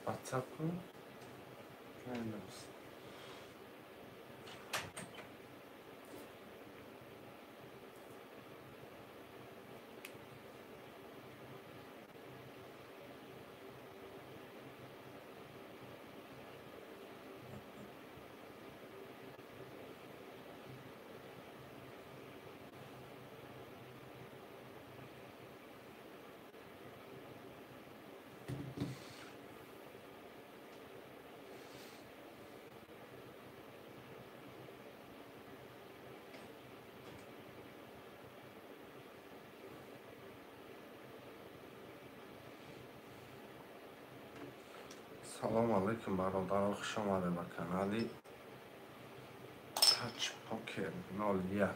WhatsApp кун. Салом алейкум, бародарон, хуш омадед ба канали Touch Poker 01.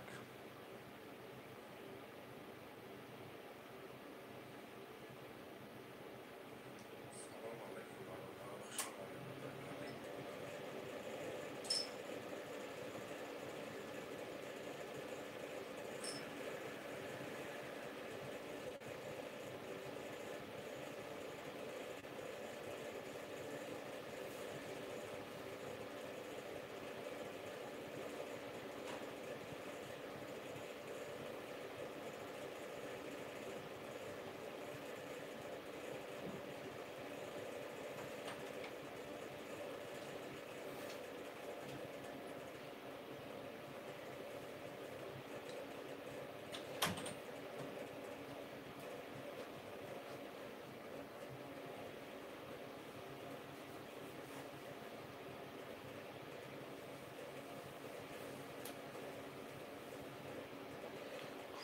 Салом алейкум, бародарон, хуш омадед ба канали.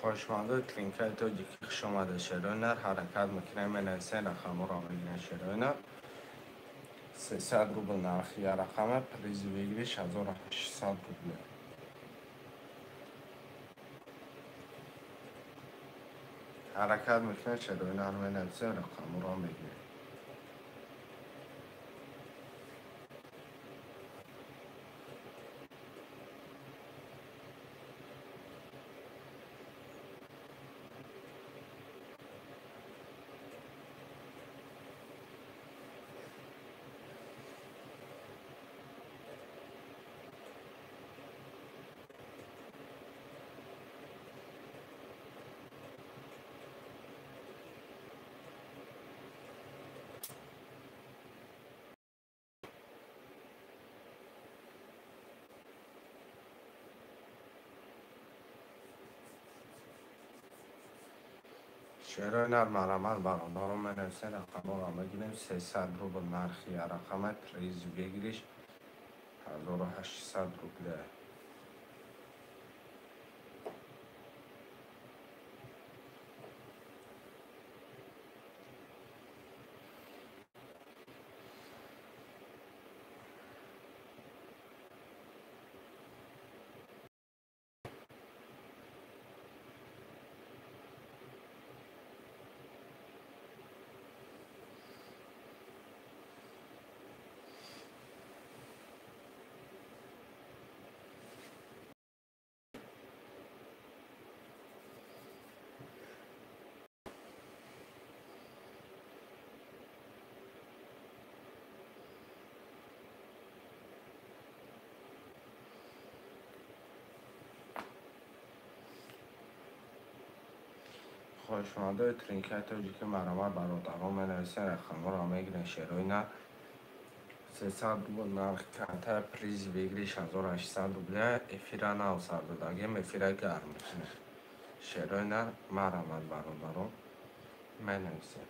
Хоҳишмандои клиникаи тоҷикӣ, хуш омада. Шерои нар ҳаракат мекунем, менависен, рақамҳоро мегирем. Шерои нар 300 рубл нархи як рақама, призи выигрыш 1800 рубле. Ҳаракат мекунем, шерои нар менависем, рақамҳоро мегирем. Шерои нар марамат, бародарон, менависен, рақамҳоро мегирем. 300 рубл нархи як рақама, приз выигрыш 1800 рубле. Хоҳишмандои тринкаи тоҷикӣ, марамат, бародарон, менависен, рақамҳоро мегирем. Шерои нар 300 рубл нарх карта, приз выигрыш 1800 рубля. Эфира нав сар додагем, эфира гарм мекунем. Шерои нар марамат, бародарон, менависем.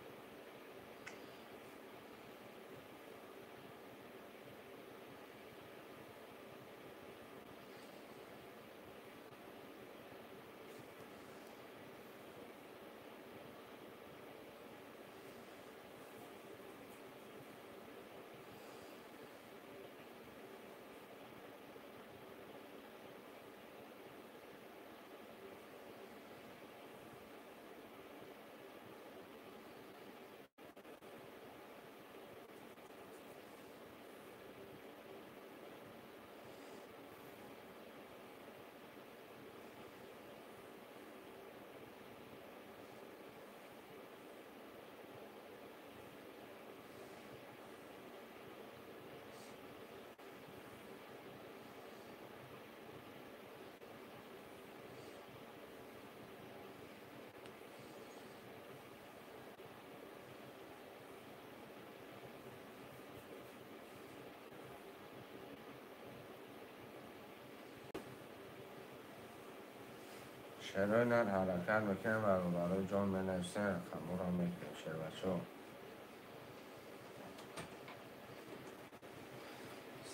Шерои нар ҳаракат мекунем, бародарои ҷон менависем, рақамҳоро мегирем, шербачаҳо.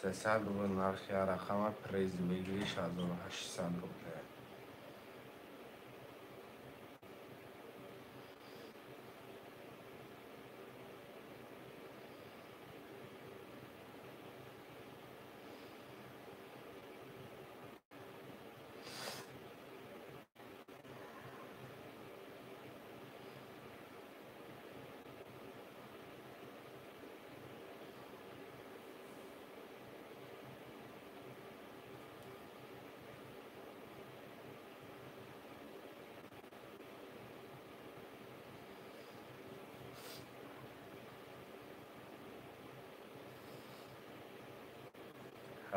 300 рубл нархи рақама, приз выигрыш 1800 рубля.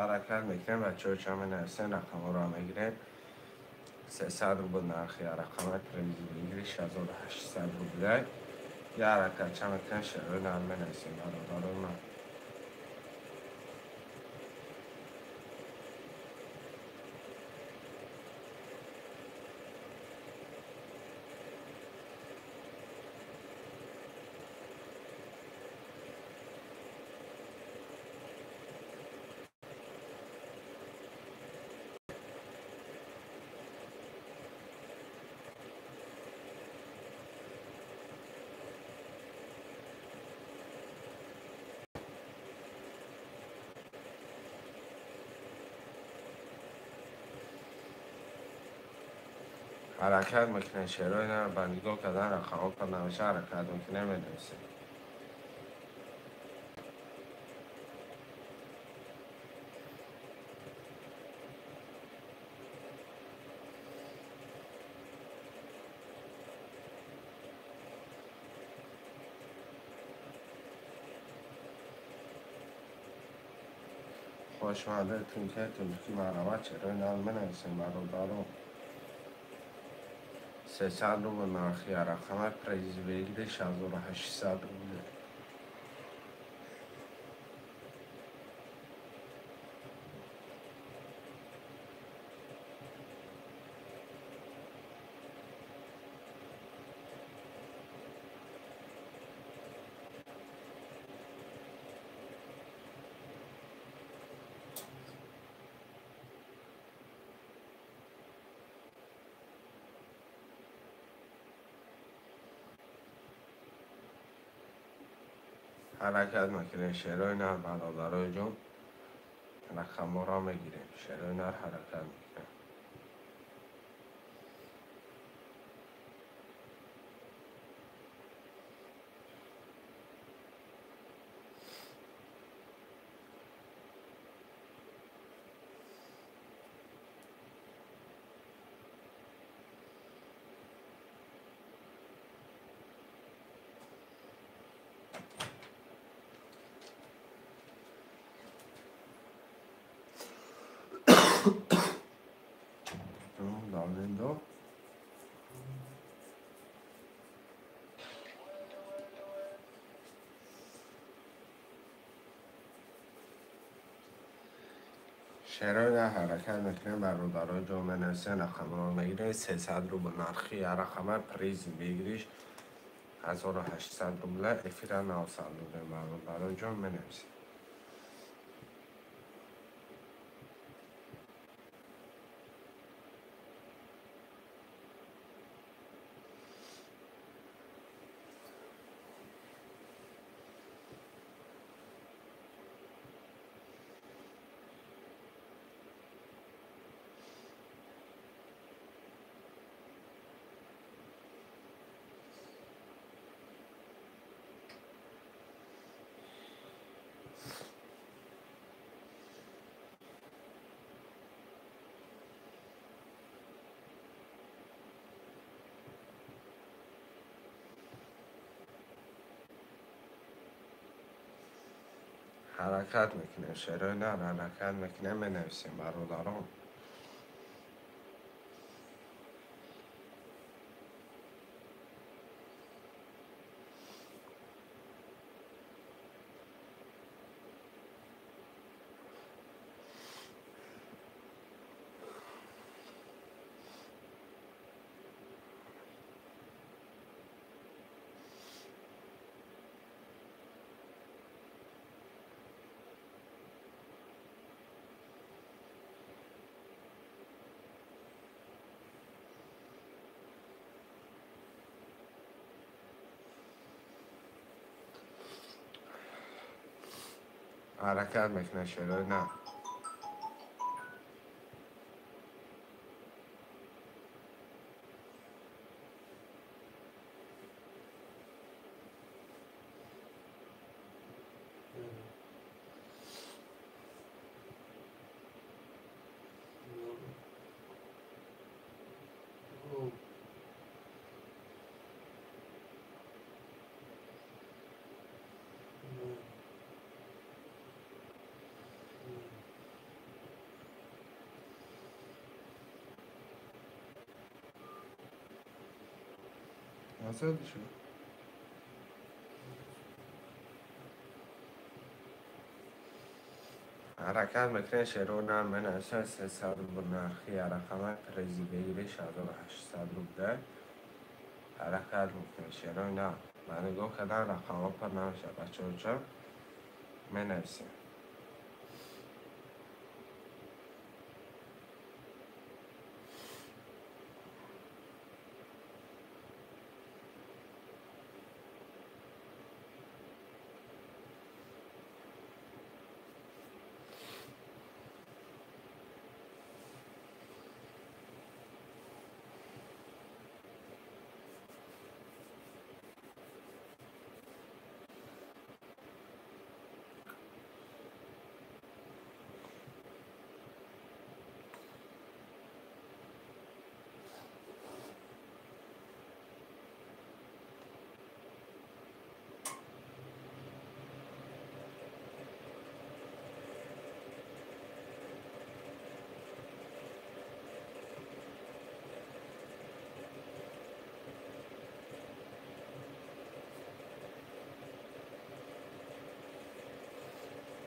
Ҳаракат мекунем, бачаҳо ча менависем, рақамҳоро мегирем. 300 рубл нархи рақама, приз выигрыш 1800 рубля. Я ҳаракат ча мекунем, шерои нар менависем, бародарои ман. Ҳаракат мекунем, шерои нар ба нигоҳ кардан рақамҳо пад навиша ҳаракат мекунем, менависем. Хуш омадетон ки тоҷикӣ марҳамат, шерои нар менависем, бародарон. 300 рубл нархи рақама, приз выигрыш 1800 рубля. Ҳаракат мекунем, шерои нар, бародарои ҷон, рақамҳоро мегирем, шерои нар ҳаракат мекунем. Шерои нар ҳаракат мекунем, бародарои ҷон менависем, рақамҳоро мегирем. 300 рубл нархи рақама, приз выигрыш 1800 рубля, эфира 900 рубля, бародарои ҷон менависем. Ҳаракат мекунем, шерои нар ҳаракат мекунем, менависем, бародарон. Ҳаракат мекунад шерои на. Ҳаракат мекунед шерои нар менависад 300 рубл нархи рақамаи призи выигрыш 1800 рубля. Ҳаракат мекунед шерои нар. Ба нигоҳ кардан рақамҳо пур намешавад бачаҳоча менависем.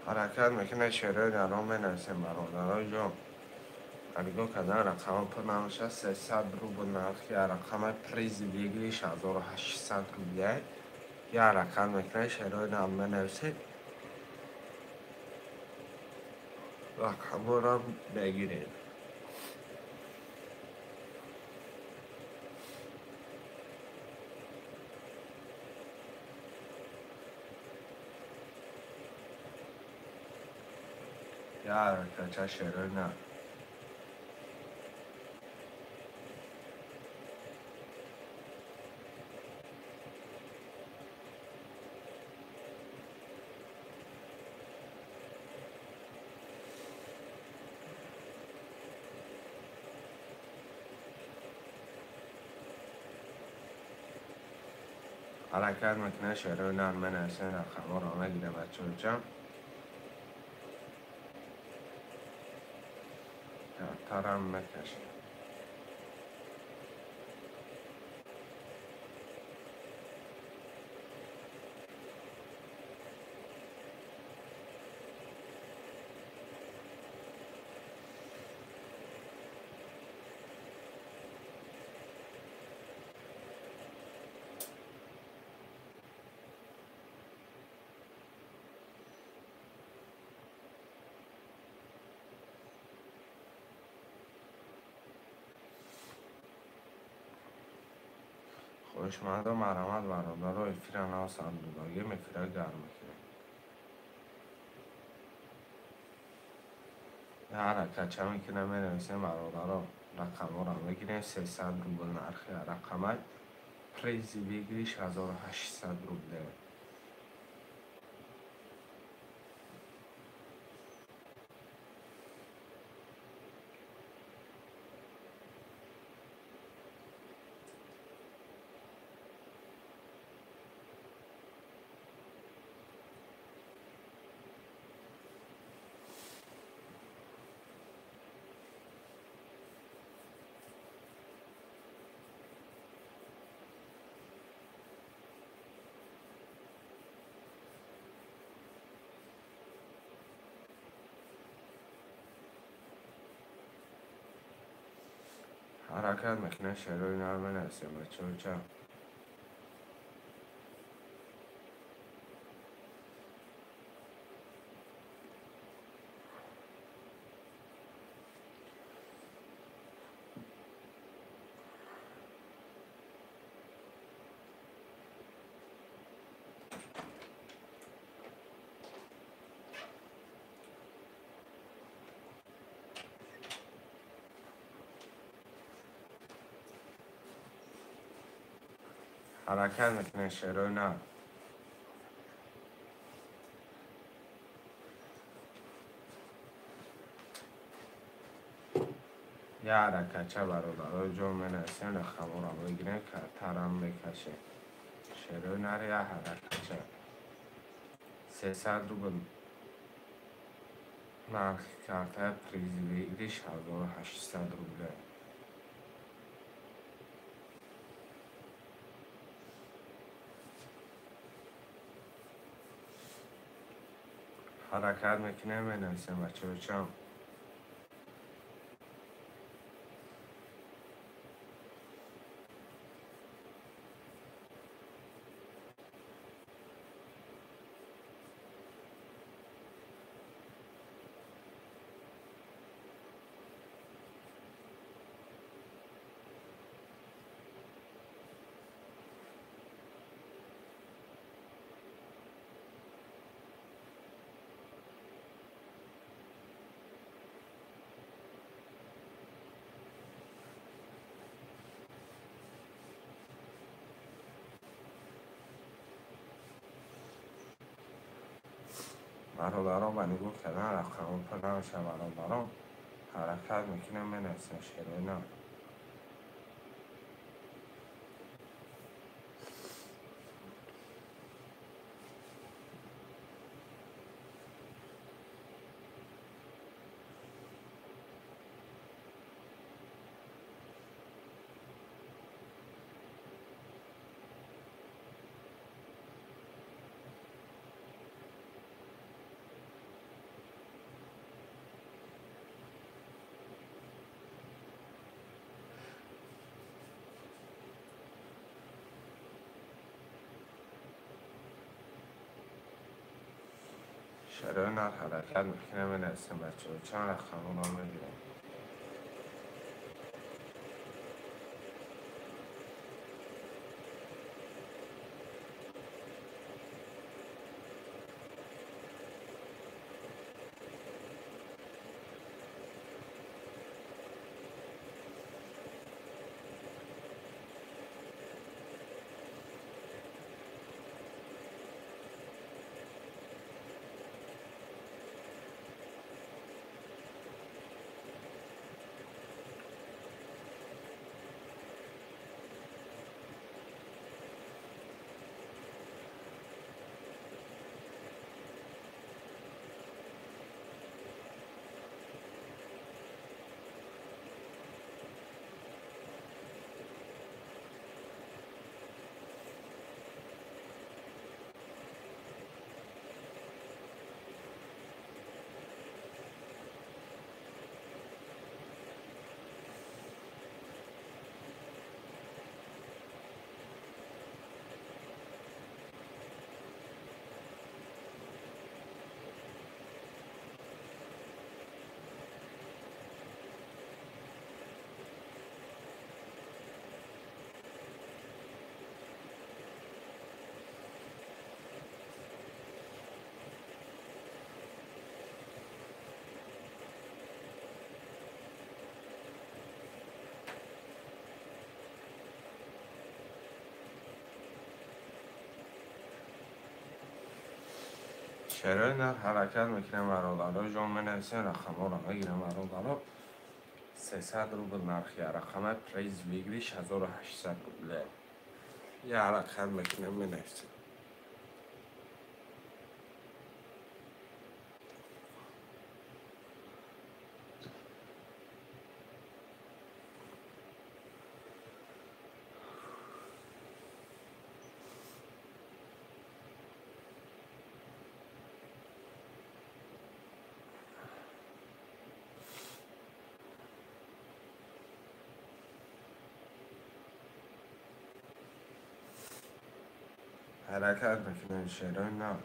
Ҳаракат мекунад шерои нарро менависем бародаро ҷон. Нигоҳ кардан рақамҳо пур намешавад 300 рубл нархи рақамаи призи выигрыш 1800 рубля. Я ҳаракат мекунад шерои нар менависед. Рақамҳоро мегирем. Я ҳаракатча шерои нар. Ҳаракат мекунад шерои нар менависем рақамҳоро мегирем бачаҳоча. Тарам мекашем. Хоҳишмандо марҳамат бародаро эфира навсанд додагим эфира гарм мекунем. Ҳаракатча мекунем менависем бародаро рақамҳоро мегирем 300 рубл нархи рақамай призи выигрыш 1800 рубля. Ҳаракат мекунад шерои нар менависем бачаҳоча. Ҳаракат мекунем шерои нар. Я ҳаракатча бародарои ҷон менависем, рақамҳоро мегирем, картарам мекашем. Шерои нар я ҳаракатча. 300 рубл нархи картаи призи выигрыш 1800 рубля. Ҳаракат мекунем, менависем бачаҳочам. Бародарон ба нигоҳ кардан рақамҳо пур намешавад. Бародарон ҳаракат мекунем, менависем шерои нар. Шерои нар ҳаракат мекунем, менависем бачаҳо. Чанд рақамҳоро мегирем. Шерои нар ҳаракат мекунем, бародаро ҷон менависем, рақамҳоро мегирем бародаро. 300 рубл нархи рақама, приз выигрыш 1800 рубля. Я ҳаракат мекунем, менависем. Ҳаракат мекунем шерои нар.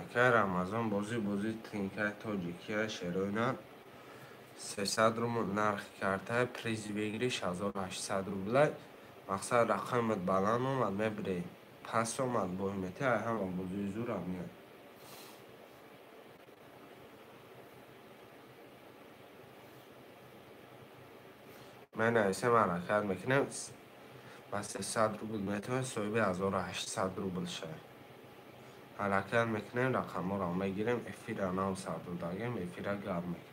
Акай Рамазон бозӣ тринкаи тоҷикия шерои нар 300 рубл нархи картаи, призи выигрыш 1800 рубла. Мақсад рақамат баланд омад, мебирӣ. Пас омад, бой мети, ай ҳама бозии зур меяд. Менависем, ҳаракат мекунем. Ба 300 рубл метавонед соҳиби 1800 рубл шавед. Ҳаракат мекунем, рақамҳоро мегирем, эфира нав сар додагем, эфира гарм мекунем.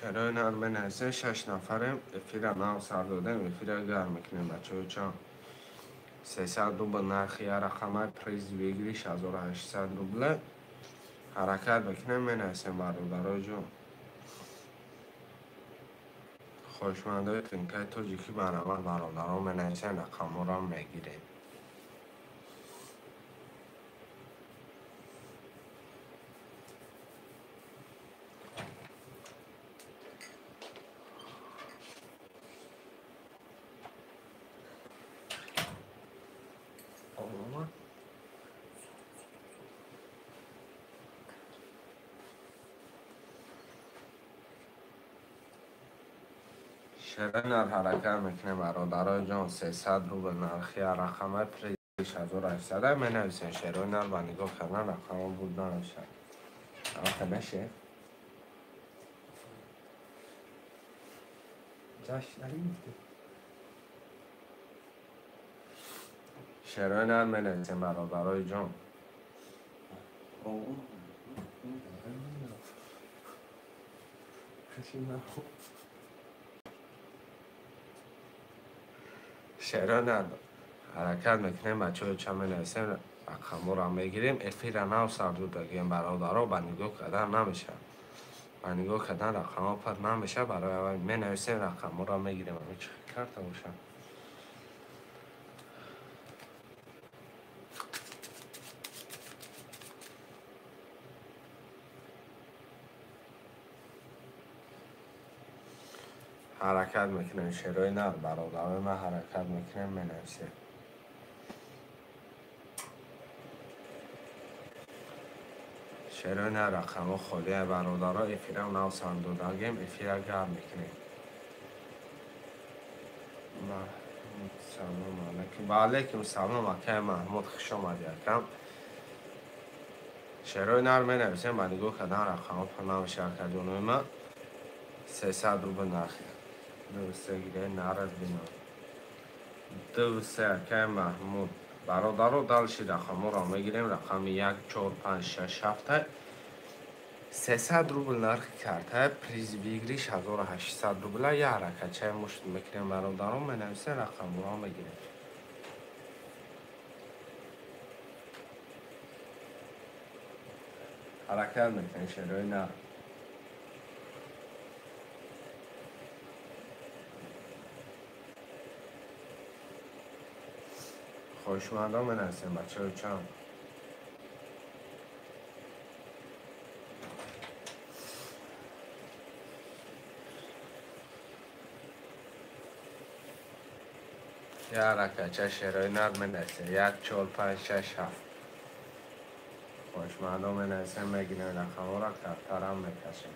Шарои нар менависем, 6 нафарем, эфира нав сар додем, эфира гарм мекунем, бачаҳо чанд. 300 рубл нархи як рақамай, приз выигрыш 1800 рубла. Ҳаракат мекунем, менависем, бародарои ҷон. Хоҳишмандои тринкаи тоҷикӣ баробар бародарон менависем, рақамҳоро мегирем. Шерои нар ҳаракат мекунем, бародарои ҷон. 300 рубл нархи рақамай, приз 1800. Менависем, шерои нар ба нигоҳ кардан рақамҳо буд намешавад. Албатта наше. Шерои нар менависем, бародарои ҷон. Шерои нар ҳаракат мекунем, бачаҳо ча менависем, рақамҳоро мегирем, эфира нав сар додагем, бародаро, ба нигоҳ кардан намешавад. Ба нигоҳ кардан рақамҳо пар намешавад, барои аввал менависем, рақамҳоро мегирем. Ами чӣ карта бошад? Ҳаракат мекунем, шерои нар, бародарои ман, ҳаракат мекунем, менависем. Шерои нар рақамҳо холия, бародаро, эфира нав сар додагем, эфира гарм мекунем. Маҳмуд, салом алайкум. Ва алайкум салом, акай Маҳмуд, хуш омадӣ, акам. Шерои нар менависем, ба нигоҳ кардан рақамҳо пур намешавад, акаҷонои ман. 300 рубл нархи. 2 3 гире нараз бино. 2 3 акай Маҳмуд. Бародаро, далши рақамҳоро мегирем, рақами 1 4 5 6 7. 300 рубл нархи карта, приз выигрыш 1800 рубла. Як ҳаракатчаи мушт мекунем, бародаро, менависем, рақамҳоро мегирем. Ҳаракат мекунем, шерои нар. Хоҳишмандон менависем, бачаҳо чанд. Як ҳаракатча шерои нар менависем, 1 4 5 6 7. Хоҳишмандон менависем, мегирем рақамҳоро, картарам мекашем.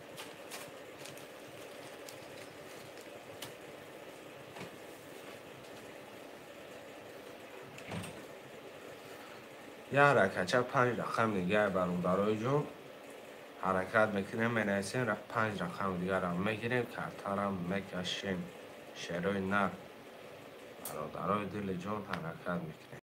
Як ҳаракатча 5 рақам дигар, бародарои ҷон, ҳаракат мекунем, менависем, 5 рақам дигарам мегирем, картарам мекашем. Шерои нар, бародарои дили ҷон, ҳаракат мекунем.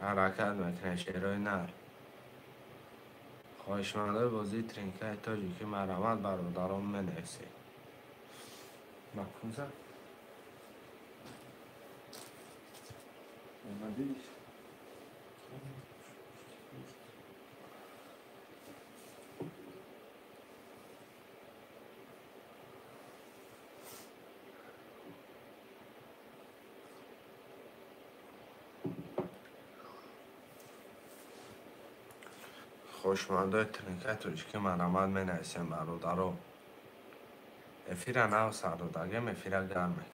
Ҳаракат мекунем, шерои нар. Хоҳишмандои бозии тринкаи тоҷикӣ марҳамат, бародарон, менависед. Макунза? Хоҳишмандои тринкаи тоҷикӣ марҳамат, менависем, бародаро. Эфира нав сар додагем, эфира гарме.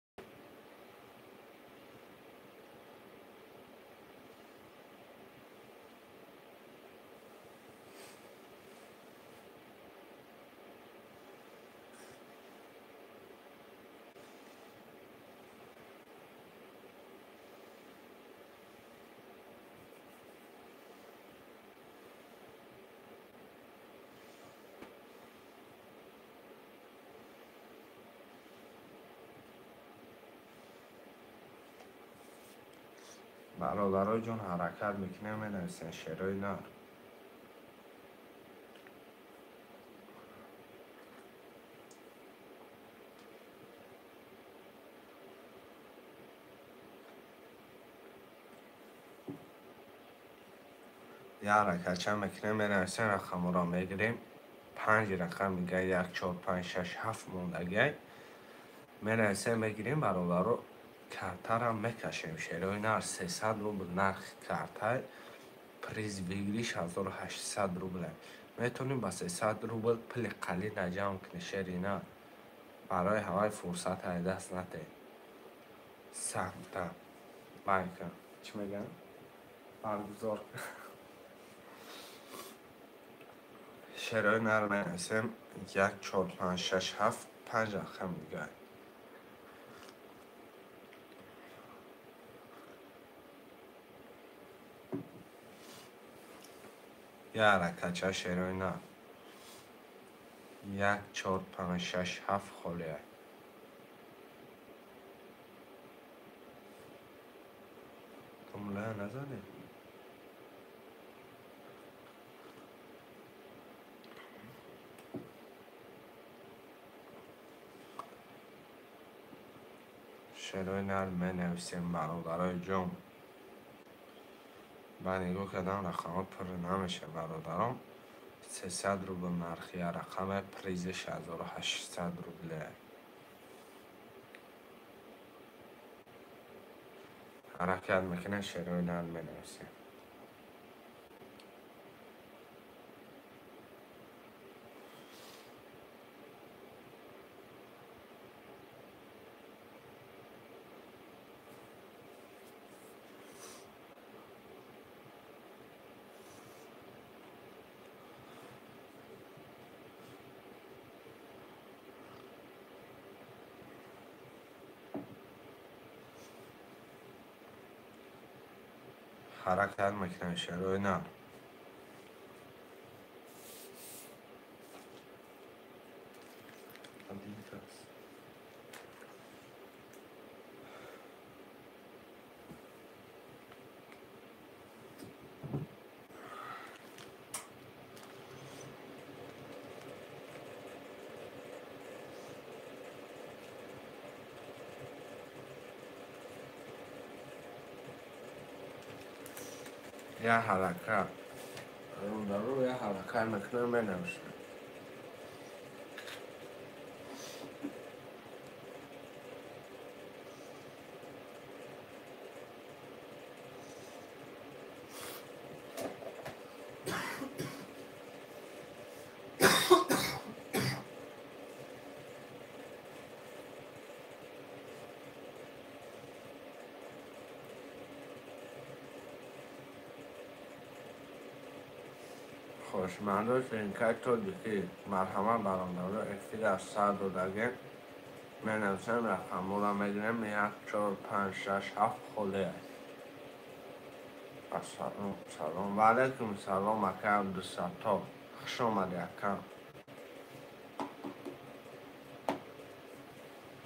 Бародарои ҷон, ҳаракат мекунем, менависем, шерои нар. Як ҳаракатча мекунем, менависем, рақамҳоро мегирем. Панҷ рақам дига, як, чор, панҷ, шаш, ҳафт мондагиай. Менависем, мегирем, бародаро. Картара мекашем, шерои нар. 300 рубл нархи картай, приз выигрыш 1800 рубл. Метавонем ба 300 рубл пули қалина ҷамъ кунӣ, шери нар. Барои ҳавай фурсат ай даст натед. Сахта байка чӣ мегӯям, баргузор. Шерои нар, менависем: як, чор, панҷ, шаш, ҳафт, панҷ рақам дига. Як ҳаракатча, шерои нар. Як, чор, панҷ, шаш, ҳафт холия. Ту мулая назадӣ? Шерои нар, менависем, бародарои ҷон. Ба нигоҳ кардам, рақамҳо пур намеша, бародарон. 300 рубл нархи як рақаме, призиш 1800 рубле. Ҳаракат мекунем, шерои нар, менависем. Ҳаракат мекунем, шерои нар. Як ҳаракат, бародаро, як ҳаракат мекунем, менависем. Хоҳишмандои тринкаи тоҷикӣ марҳамат, бародаро, эфир аз сар додагем. Менависем, рақамҳоро мегирем: як, чор, панҷ, шаш, ҳафт холия. Ассалом, салом, ва алайкум салом, ака Абдусаттор, хуш омадӣ, ака.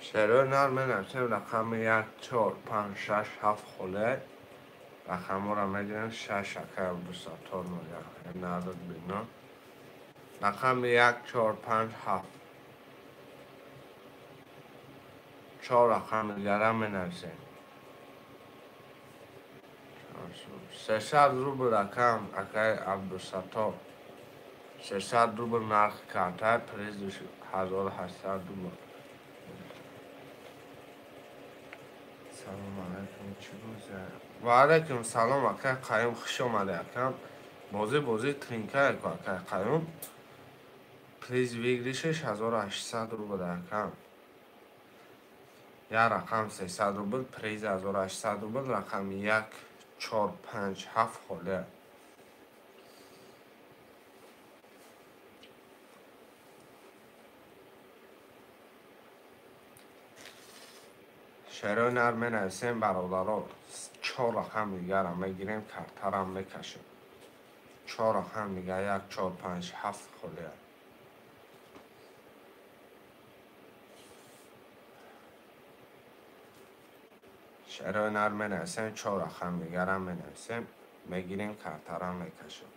Шерои нар, менависем, рақами як, чор, панҷ, шаш, ҳафт холия. Рақамҳоро мегирем, шаш акай Абдусаттор мегӯяд. Нард бино. Рақами 1, 4, 5, 7. 4 рақами дигара менависем. 300 рубл рақам акай Абдусаттор. 300 рубл нархи карта, приз 1800 рубл. Салом алайкум, чӣ бозӣ? Ва алайкум салом, акай Қаюм, хуш омадед акам. Бозӣ тринка акай Қаюм. Приз выигрышаш 1800 рубл акам. Я рақам 300 рубл, приз 1800 рубл, рақами 1, 4, 5, 7 холия. Шерои нар менависем бародаро, 4 рақам дигарам мегирем, картарам мекашем. 4 рақам дига 1, 4, 5, 7 холия. Шерои нар менависем, 4 рақам дигарам менависем, мегирем, картарам мекашем.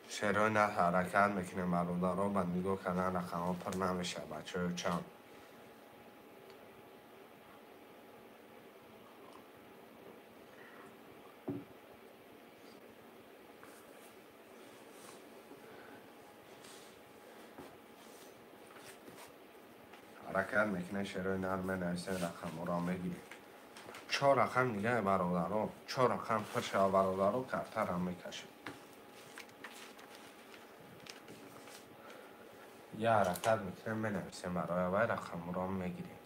Шерои нар ҳаракат мекунем бародаро, ба нигоҳ кардан рақамҳо пур намешавад, бачаҳои чанд. Ҳаракат мекунем, шерои нар менависем, рақамҳоро мегирем. 4 рақам дига бародаро, 4 рақам пур шавад бародаро, картарам мекашем. Я ҳаракат мекунем, менависем барои вай, рақамҳоро мегирем.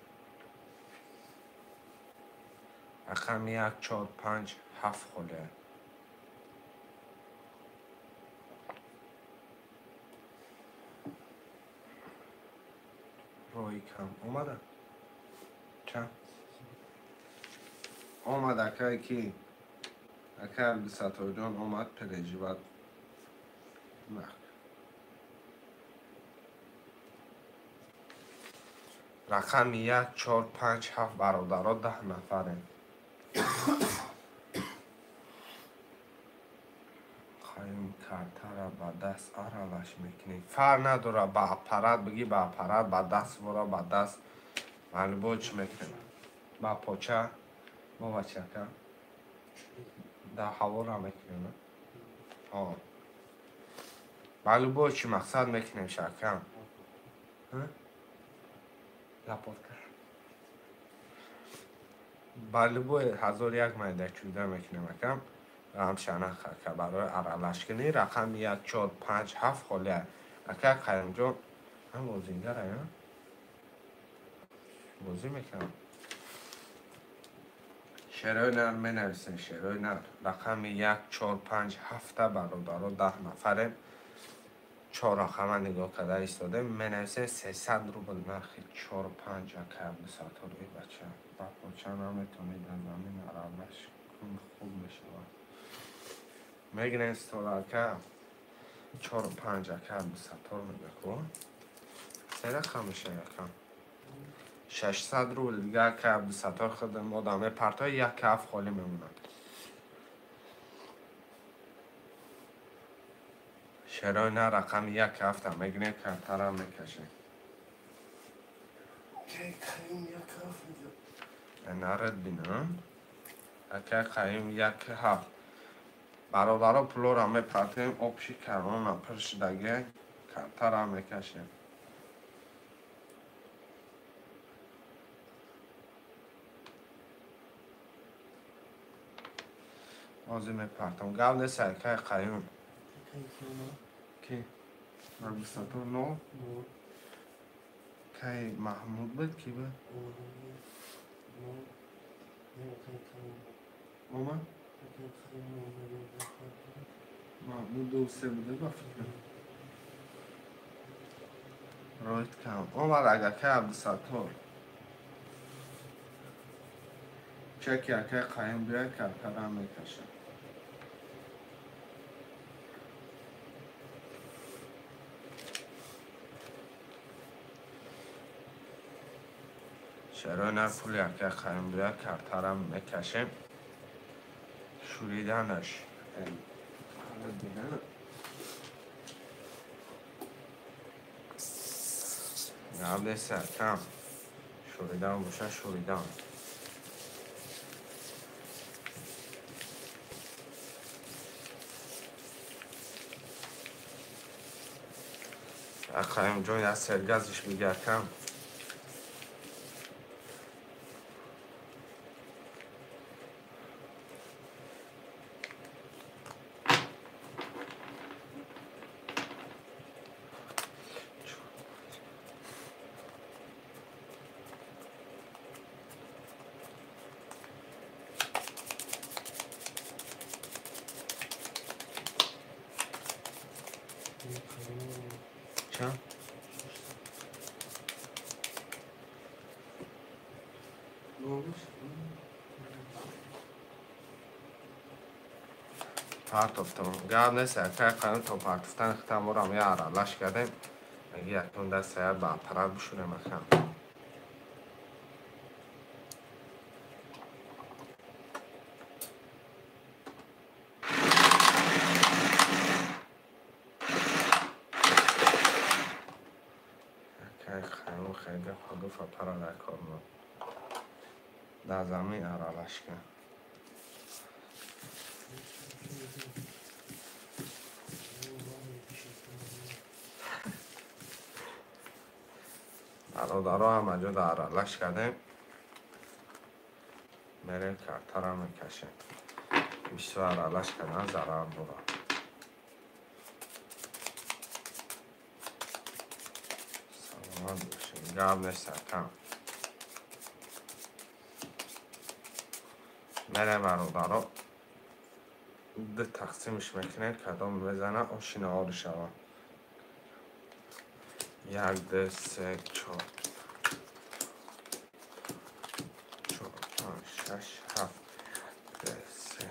Рақами 1, 4, 5, 7 холия. Роҳи кам омада? Чанд? Омад акай ки? Акай Абдусатторҷон омад, переживат нак. Рақами 1, 4, 5, 7 бародаро, 10 нафарем. Қаюм картара ба даст аралаш мекунӣ. Фарқ надорад, ба аппарат бигӣ, ба аппарат, ба даст вора, ба даст. Маълубот чӣ мекунем? Ба поча, бо бачака. Дар ҳавора мекунем. Маълубот чӣ мақсад мекунем шакам? Лапотка. Ба любой 1001 майда чӯда мекунем акам. Рамшана хака барои аралаш кунӣ. Рақами 1, 4, 5, 7 холия. Ака Қаюмҷон ҳам бозингара, я? Бозӣ мекунам. Шерои нар менависем, шерои нар. Рақами 1, 4, 5, 7 бародаро, 10 нафарем. 4 рақама нигоҳ карда истодем, менависем 300 рубл нархи 4, 5 ака Абдусаттор. Эй бача, ба поча наметавонӣ дар замин аралаш кун, хуб мешавад. Мегирем стол ака 4, 5 ака Абдусаттор мегӯяд, ко? Се рақам мешавад ака. 600 рубл дига ака Абдусаттор худам одам мепартояд, 1 7 холӣ мемонад. Шерои нар рақами 1, 7 мегирем, картарам мекашем. Нарад бинам. Ака Қаюм 1, 7. Бародаро пулоро мепартоем, обши карона пур шудаги, картарам мекашем. Ҳозир мепартам. Гап нест акай Қаюм. Ки? Абдусаттор но? Кай Маҳмуд буд, ки буд? Омад? Маҳмуд 2, 3 буда ба фикрам. Роҳит кам. Омад агака Абдусаттор. Чаки акай қайым биёяд, картарам мекашам. Шерои нар пули акай қайым биёяд, картарам мекашем. Шуриданаш. Гап нест акам. Шуридан боша, шуридан. Қайым ҷон, як сергазиш биги акам. Чанд? Партофтам. Гап нест, акай қайым то партофтани хитаморам я аралаш кардем. Аги якум даст я ба аппарат бишурем акам. Акай қайым хеле ҳудуф аппарат дар кор мо. Дар замин аралаш кардем. Бародаро ҳама ҷо дар аралаш кардем. Мерем картара мекашем. Бисёр аралаш кардан зарар дорад. Саломат бошед. Гап нест акам. Мерем бародаро. Ду тақсимш мекунем, кадом мезана оши наҳори шавад. 1, 2, 3, 4, 4, 5, 6, 7, 2, 3.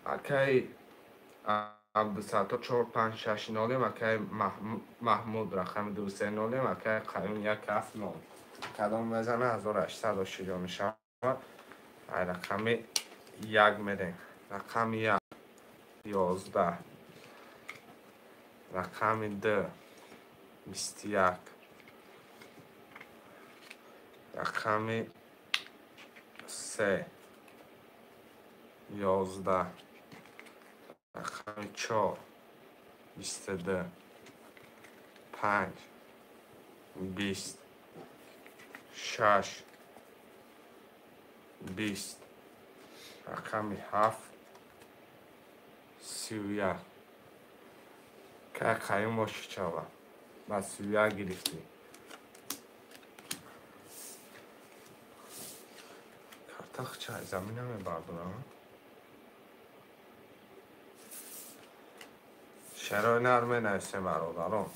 Акай Абдусаттор 4, 5, 6, 0, акай Маҳмуд рақами 2, 3, 0, акай Қаюм 1, 7, 0. Кадом мезана 1800 ошиҷо мешавад. Ай рақами 1 мерем. Рақами 1 11, рақами 2 21, рақами 3 11, рақами 4 22, 5 20, 6 20, рақами 7 31. Кай қаюм оши шава. Ба 31 гирифтӣ. Карта хча замин намебардорам. Шерои нар менависем бародарон.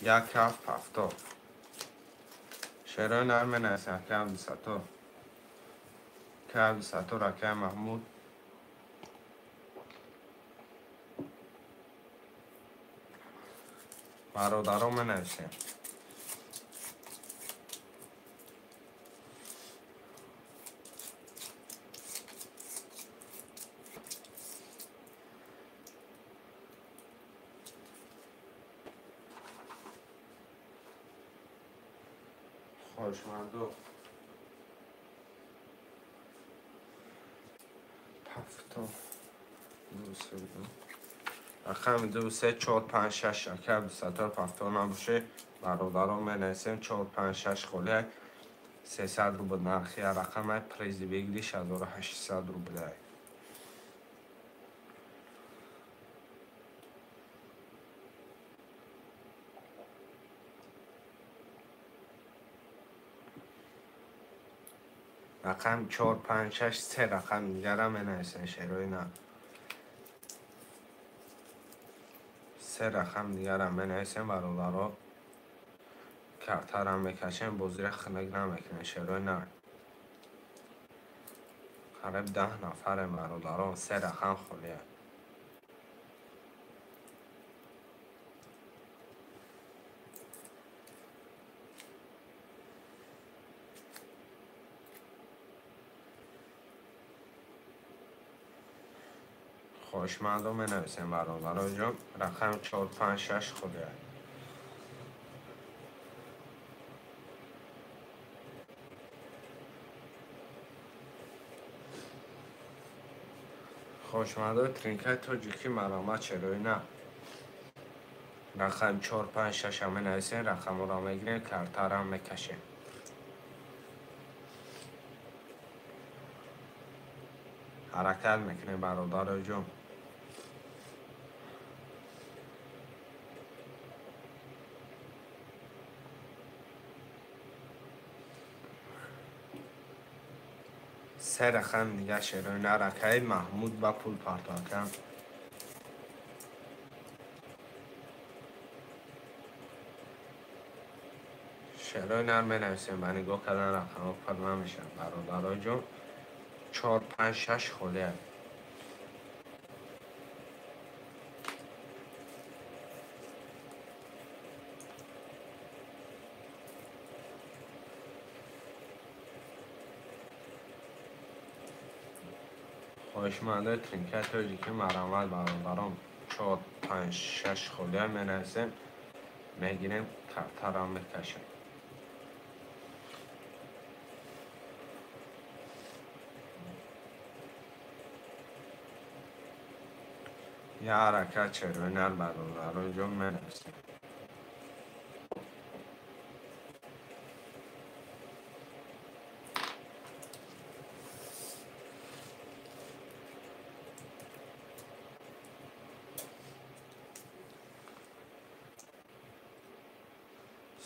1, 7, 70. Шерои нар менависем акай Абдусаттор. Акай Абдусаттор, акай Маҳмуд. Бародарон менависем. Хоҳишмандо 7 2 3 рақами 2 3 4 5 6. Акай Абдусаттор 7 набоше бародарон менависем 4 5 6 холия 300 рубл нархи рақамай призи выигрыш 1800 рублей. Рақам 4, 5, 6, се рақам дигара менависем шерои нар. Се рақам дигара менависем бародаро. Картара мекашем, бозира хунук намекунем шерои нар. Қариб 10 нафарем бародаро, се рақам холия. Хоҳишмандо менависем бародаро ҷон, рақами 4, 5, 6 холия. Хоҳишмандои тринкаи тоҷикӣ маромад шерои нар. Рақами 4, 5, 6 менависем, рақамҳоро мегирем, картара мекашем. Ҳаракат мекунем бародаро ҷон. Се рақам дига шерои нар акаи Маҳмуд ба пул парто акам. Шерои нар менависем, ба нигоҳ кардан рақамҳо пур намешаванд бародаро ҷон. 4, 5, 6 холия. Хоҳишмандои тринкаи тоҷикӣ марамат бародарон, 4, 5, 6 холия менависем, мегирем, картара мекашем. Я ҳаракат шерои нар бародаро ҷон менависем.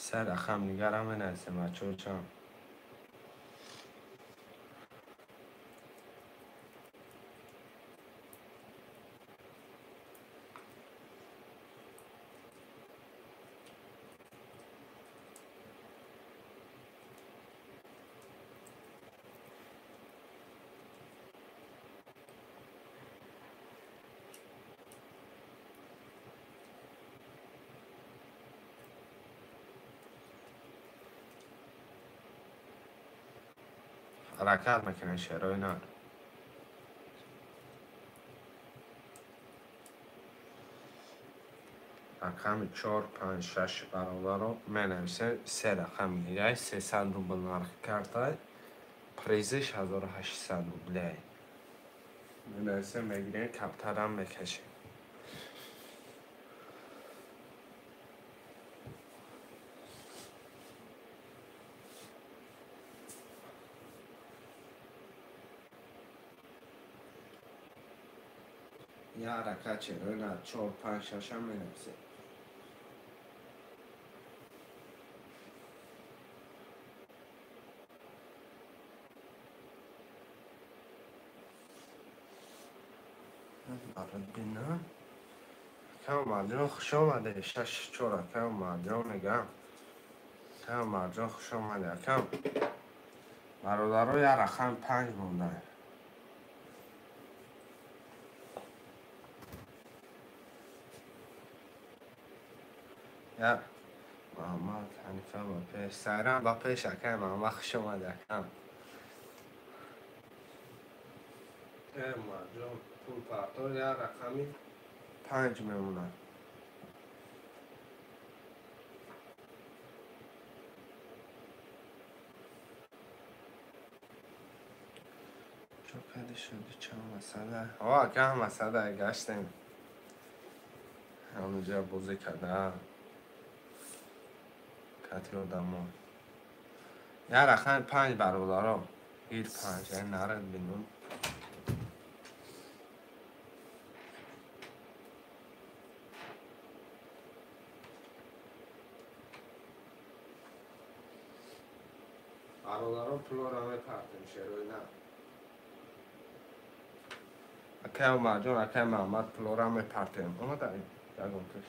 Се рақам дигара менависем бачаҳо чанд. Ҳаракат мекунем шерои нар. Рақами 4, 5, 6 бародаро менависем, се рақам дига, 300 рубл нархи карта, призиш 1800 рублей. Менависем, мегирем, каптарам мекашем. Я ҳаракат шерои нар, 4, 5, 6 менависем. Бина. Ака Умарҷон хуш омадед. 6, 4 ака Умарҷон мегӯям. Ака Умарҷон хуш омадед. Ака бародаро я рақам 5 монда. Я Муҳаммад Ҳанифа ба пеш, Сайрам ба пеш, ака Муҳаммад хуш омадед акам. Ака Умарҷон пул парто я рақами 5 мемонад. Чо кади шуди чанд масъала? О, ака масъала гаштем. Ҳамунҷа бозӣ карда. Кати одамо. Я рақами 5 бародаро. Гир 5, я нарад бинум. Бародаро пулора мепартем шерои на. Акай Умарҷон, акай Маҳмад пулора мепартем. Омадаем ягон пеш.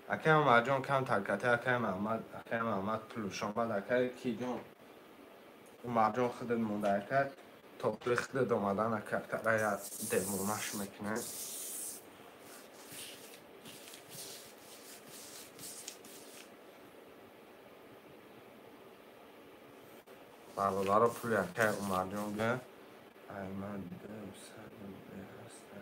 Акай Умарҷон кам таркати, акай Маҳмад, акай Маҳмад пулушон бад акай Киҷон. Умарҷон худат монда акай то пули худат омадан акай тарая девонаш мекунем. Бародаро пули акай Умарҷон бия. Ай ман 200 рубле ҳаста.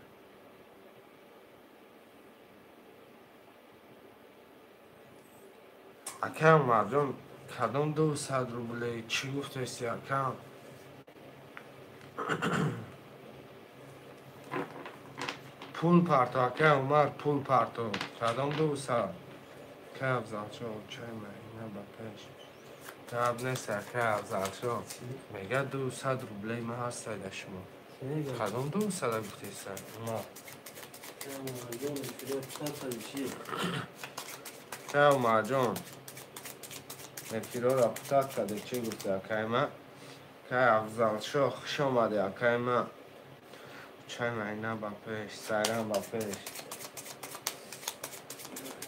Акай Умарҷон кадом 200 рубле чӣ гуфтаисти акам? Пул парто акай Умар, пул парто. Кадом 200? Акай Афзалшо, чай майна ба пеш. Гап нест акай Афзалшо. Мега 200 рубле ма ҳастай да шумо. Кадом 200 гуфтаиста? Умар. Акай Умарҷон. Эфирора путат каде чӣ гуфти акай ма? Акай Афзалшо, хуш омадӣ акай ма. Чай майна ба пеш, сайрам ба пеш.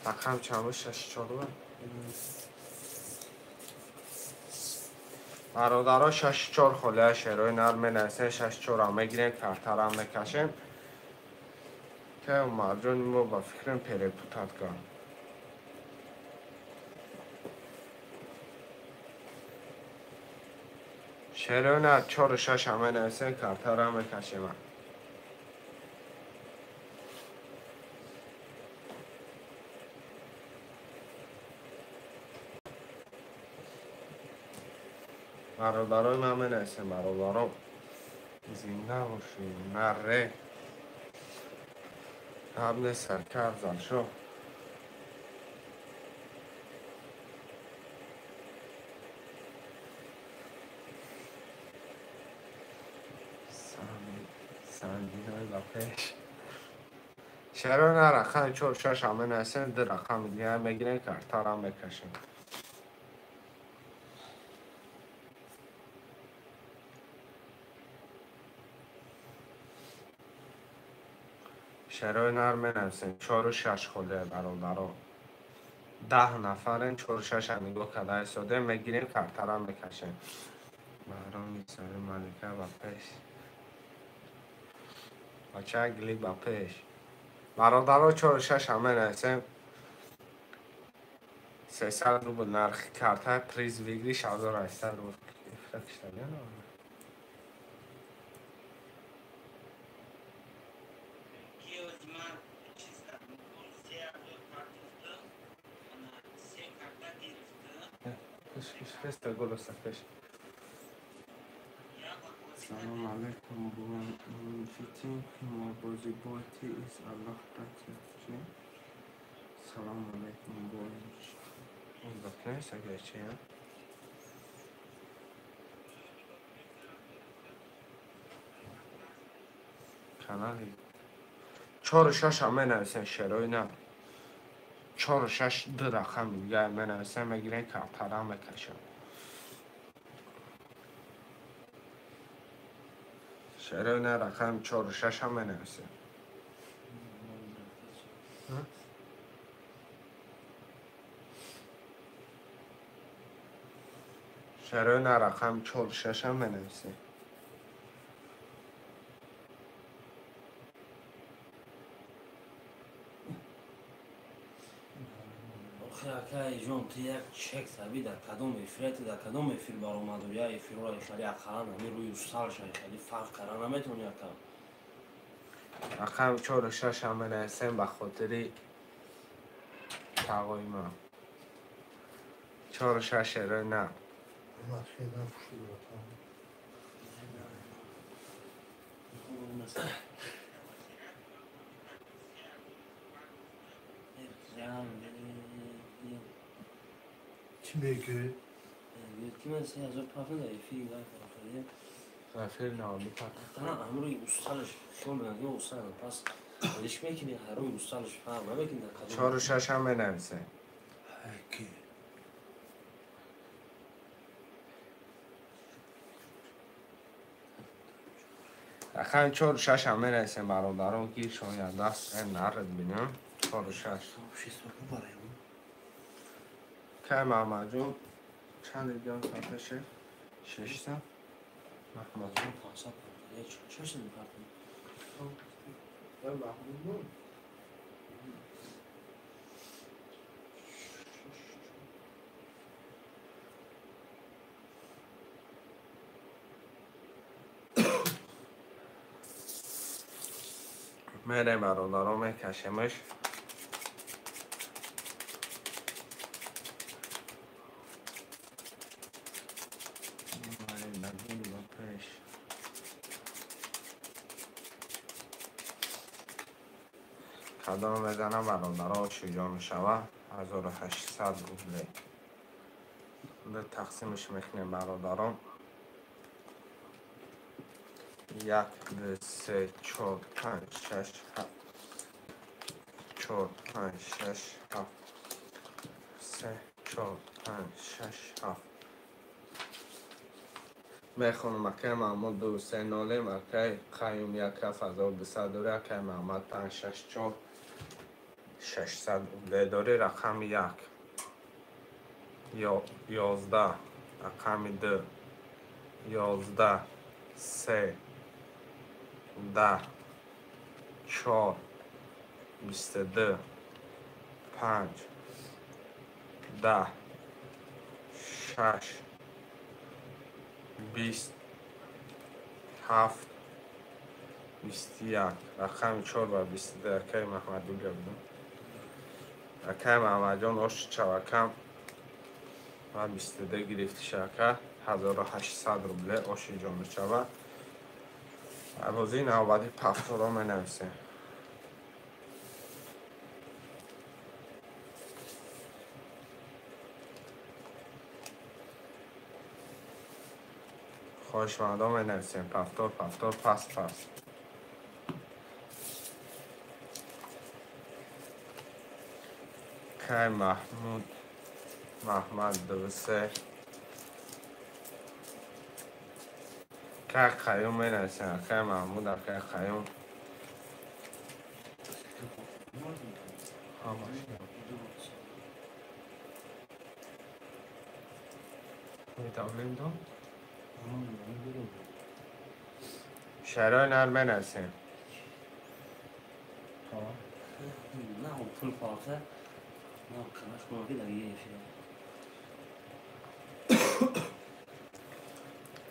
Рақам чанд буд? 64 буд? Бародаро 64 холия шерои нар менависем, 64 мегирем, картарам мекашем. Акай Умарҷон мо ба фикрам перепутат кард. Шерои нар 46 менависем, картарам мекашем. Бародарои ман менависем, бародаро зинда бошед, наре. Гап нест акай Афзалшо. Сангинои ба пеш. Шерои нар рақами 46 менависем, ду рақами дигар мегирем, картарам мекашем. Шерои нар менависем, 46 холия бародаро. 10 нафарем, 46 нигоҳ карда истодем, мегирем, картарам мекашем. Баҳроми сари Малика ба пеш. Бача гили ба пеш. Бародаро 46 менависем. 300 рубл нархи карта, приз выигрыш 1800 рубл. Эфира киштаган? Салом алейкум, буван бозиботи из Аллах братья. Салом алейкум, буван. Заткнись, агачи, а? Канали 46 менависем шерои на. 46 ду рақами дигар менависем, мегирем, картарам мекашем. Шерои на рақами 46 менависем. Шерои на рақами 46 менависем. Акай ҷон, ту як чек саби дар кадом эфирати, дар кадом эфир баромаду, я эфирро хеле ақаллан ҳамин рӯи усталша хеле фарқ карда наметавони ака. Рақами 46 менависем ба хотири тағои ман. 46 шерои на. Чӣ мегӯӣ? Ки ман 3000 пафн дар эфири вай фарохария. Эфир наваду пафн. Ҳамрӯи усталаш хиёл мекунад ки устал пас лиш мекунӣ ҳарӯи усталаш фарқ намекунӣ дар кадом. 4 6 ҳам менависем. Ки Рақами 4 6 ҳам менависем бародарон ки шояд даст нарад бинам. 4 6. Кай Маҳмадҷон чанд регион фарташе? 600. Маҳмадҷон 500. 600 партам. Маҳмудҷон мерем бародарон мекашемаш. Кадом мезанам бародаро шуҷоъ мешава 1800 рубле. Тақсимаш мекунем бародарон. 1 2 3 4 5 6 7 4 5 6 7 3 4 5 6 7 мехонам акай Маҳмуд 2 3 0 акай Қаюм 1 7200 дори акай Маҳмад 5 6 4 600 рубле дори рақами 1 11 рақами 2 11 3 10 4 22 5 10 6 20 7 21 рақами 4 ва 22 акай Маҳмад дугабдум. Акай Маҳмадҷон ош чавакам ва 22 гирифти шака 1800 рубле оши ҷонучава. Бозии навбатӣ пафторо менависем. Хоҳишмандон менависем пафтор пафтор пас пас. Кай Маҳмуд Маҳмад 2 3 Кай Қаюм менависем. Акай Маҳмуд акай Қаюм. Метавонем до? Шарои нар менависем. На пул фарта, на канаш кунам дар эфир.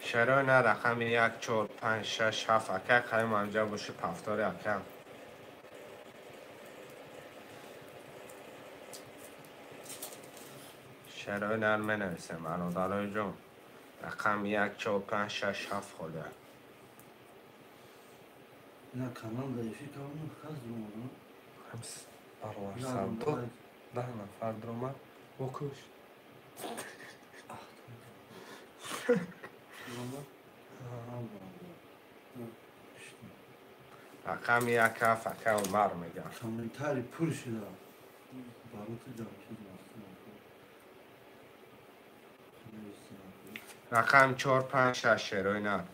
Шарои нар рақами 1 4 5 6 7 акай Қаюм анҷа боши пафтори ака. Шарои нар менависем бародарои ҷон. Рақами 1 4 5 6 7 холия. На канал дар эфир кардам, хаз дуромад. Ҳамс баробар савдо 10 нафар дуромад. Бокуш. Рақами 1 7 ака Умар мегӯям. Комментарий пур шуда. Бароти Ҷамшид рақам 4 5 6 шерои нар.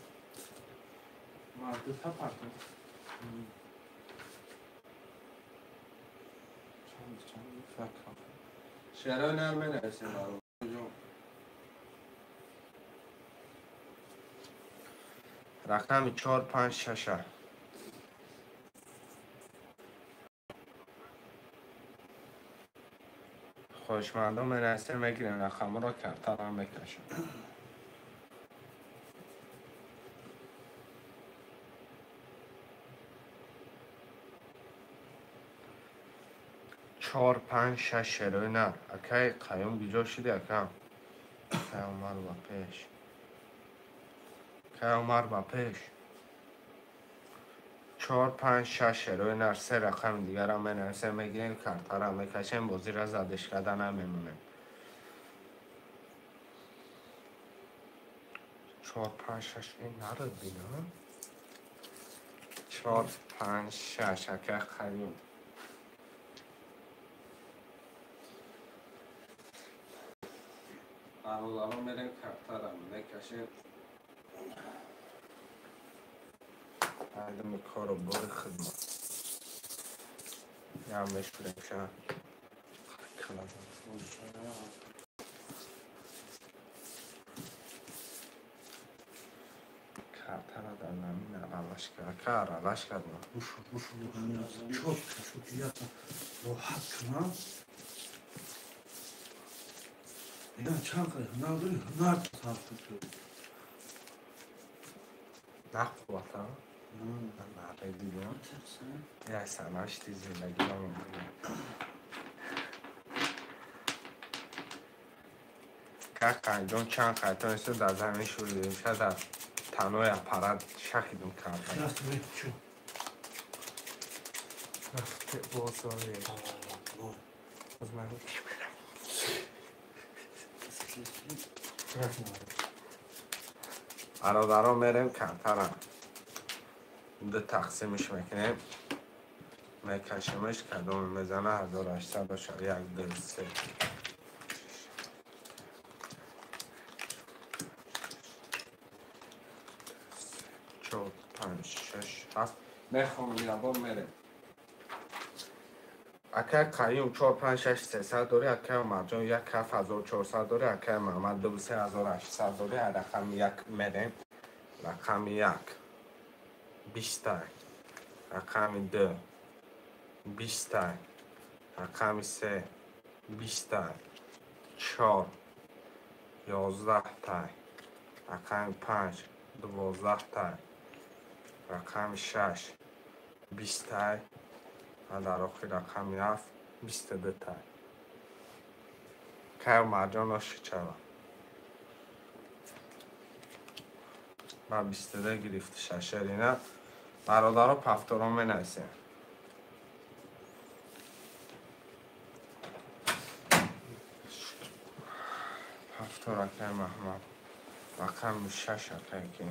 Шерои нар менависем бародарҷон. Рақами 4 5 6. Хоҳишмандон менависем мегирем рақамро картарам мекашам. 4 5 6 шерои нар. Акай Қаюм гиҷо шуди ака? Акай Умар ба пеш. Акай Умар ба пеш. 4 5 6 шерои нар се рақами дигарам менависем, мегирем, картара мекашем, бозира задиш карда намемонем. 4 5 6 ин нарад бина. 4 5 6 ака Қаюм. Бародарон мерем картара мекашем. Айдам кору бори хидмат. Я мешурем ша. Картара дар замин аралаш кард. Ка аралаш кардам. Чот шуд ята роҳат кунам. Я чанд ҳунар дорӣ, ҳунар сарф кун. На қуввата. На дидам. Я санашти зиндагиам. Ка қайдон чанд қайтон исто дар замин шуридем. Ша дар танои аппарат шахидум карда. Рафте бозоре. Боз ман мерам. Бародарон мерем картара. Ду тақсимиш мекунем. Мекашимиш кадом мезана 1800 бошад. 1 2 3 4 5 6 7 мехонам ябо мерем. Акай Қаюм 4 5 6 300 дори, акай Умарҷон 1 7400 дори, акай Маҳмад 2 3800 дори. Рақами 1 мерем. Рақами 1 20, рақами 2 20, рақами 3 20, 4 11, рақами 5 12, рақами 6 20 ва дар охир рақами 7 22. Кай Умарҷон оши чава? Ба 22 гирифти шашерина. Бародаро пафторо менависем. Пафтор акай Маҳмад. Рақами 6 акай ки.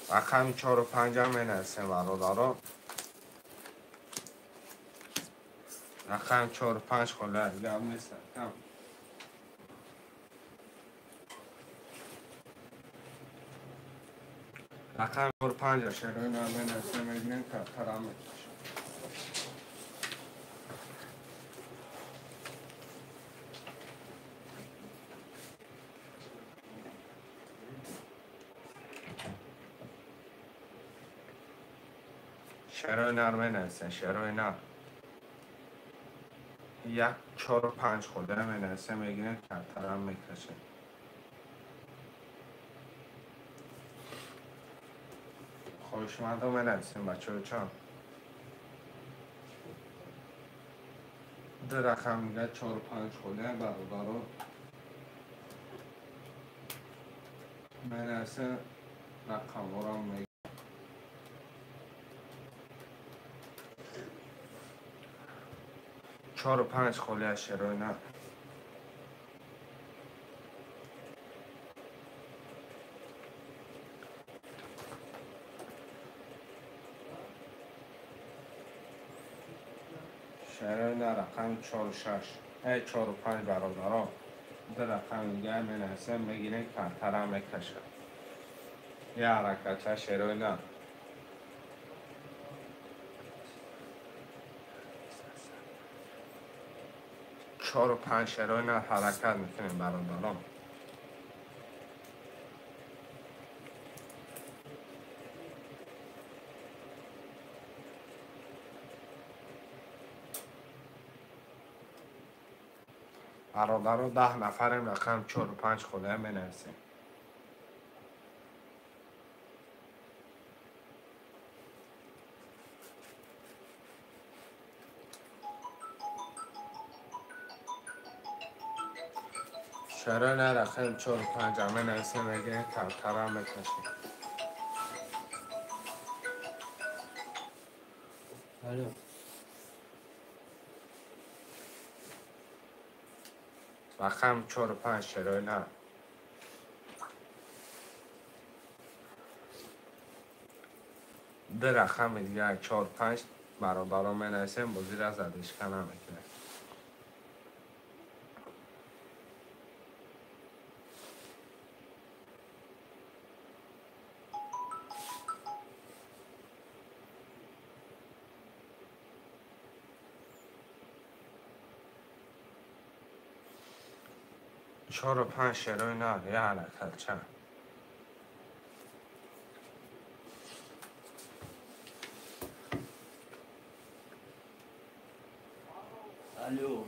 Рақами 4 5 менависем бародаро. Рақами 4 5 хола гап нест. Рақами 4 5 шерои нар менависем, мегирем, картара мекашем. Шерои нар менависем, шерои нар. 1 4 5 хола менависем, мегирем, картара мекашем. Хоҳишмандо менависем бачаҳо чанд. Ду рақам дига 4 5 холия бародаро менависем, рақамҳоро мегирем. 4 5 холия шерои нар. Шерои нар рақами 4 6 4 5 бародаро. Ду рақами дига менависем, мегирем, картара мекашам. Я ҳаракатча шерои нар. 4 5 шерои нар ҳаракат мекунем бародарон. Бародаро 10 нафарем, рақам 4 5 холия менависем. Шаро нарахем 4-5 менависем, мегирем, картара мекашем. Алло. Рақам 4-5 шерои нар. Ду рақами дигар 4-5 бародаро менависем, бозира задишка намекунем. Чору панҷ шерои нар, я ҳаракат чанд. Алло.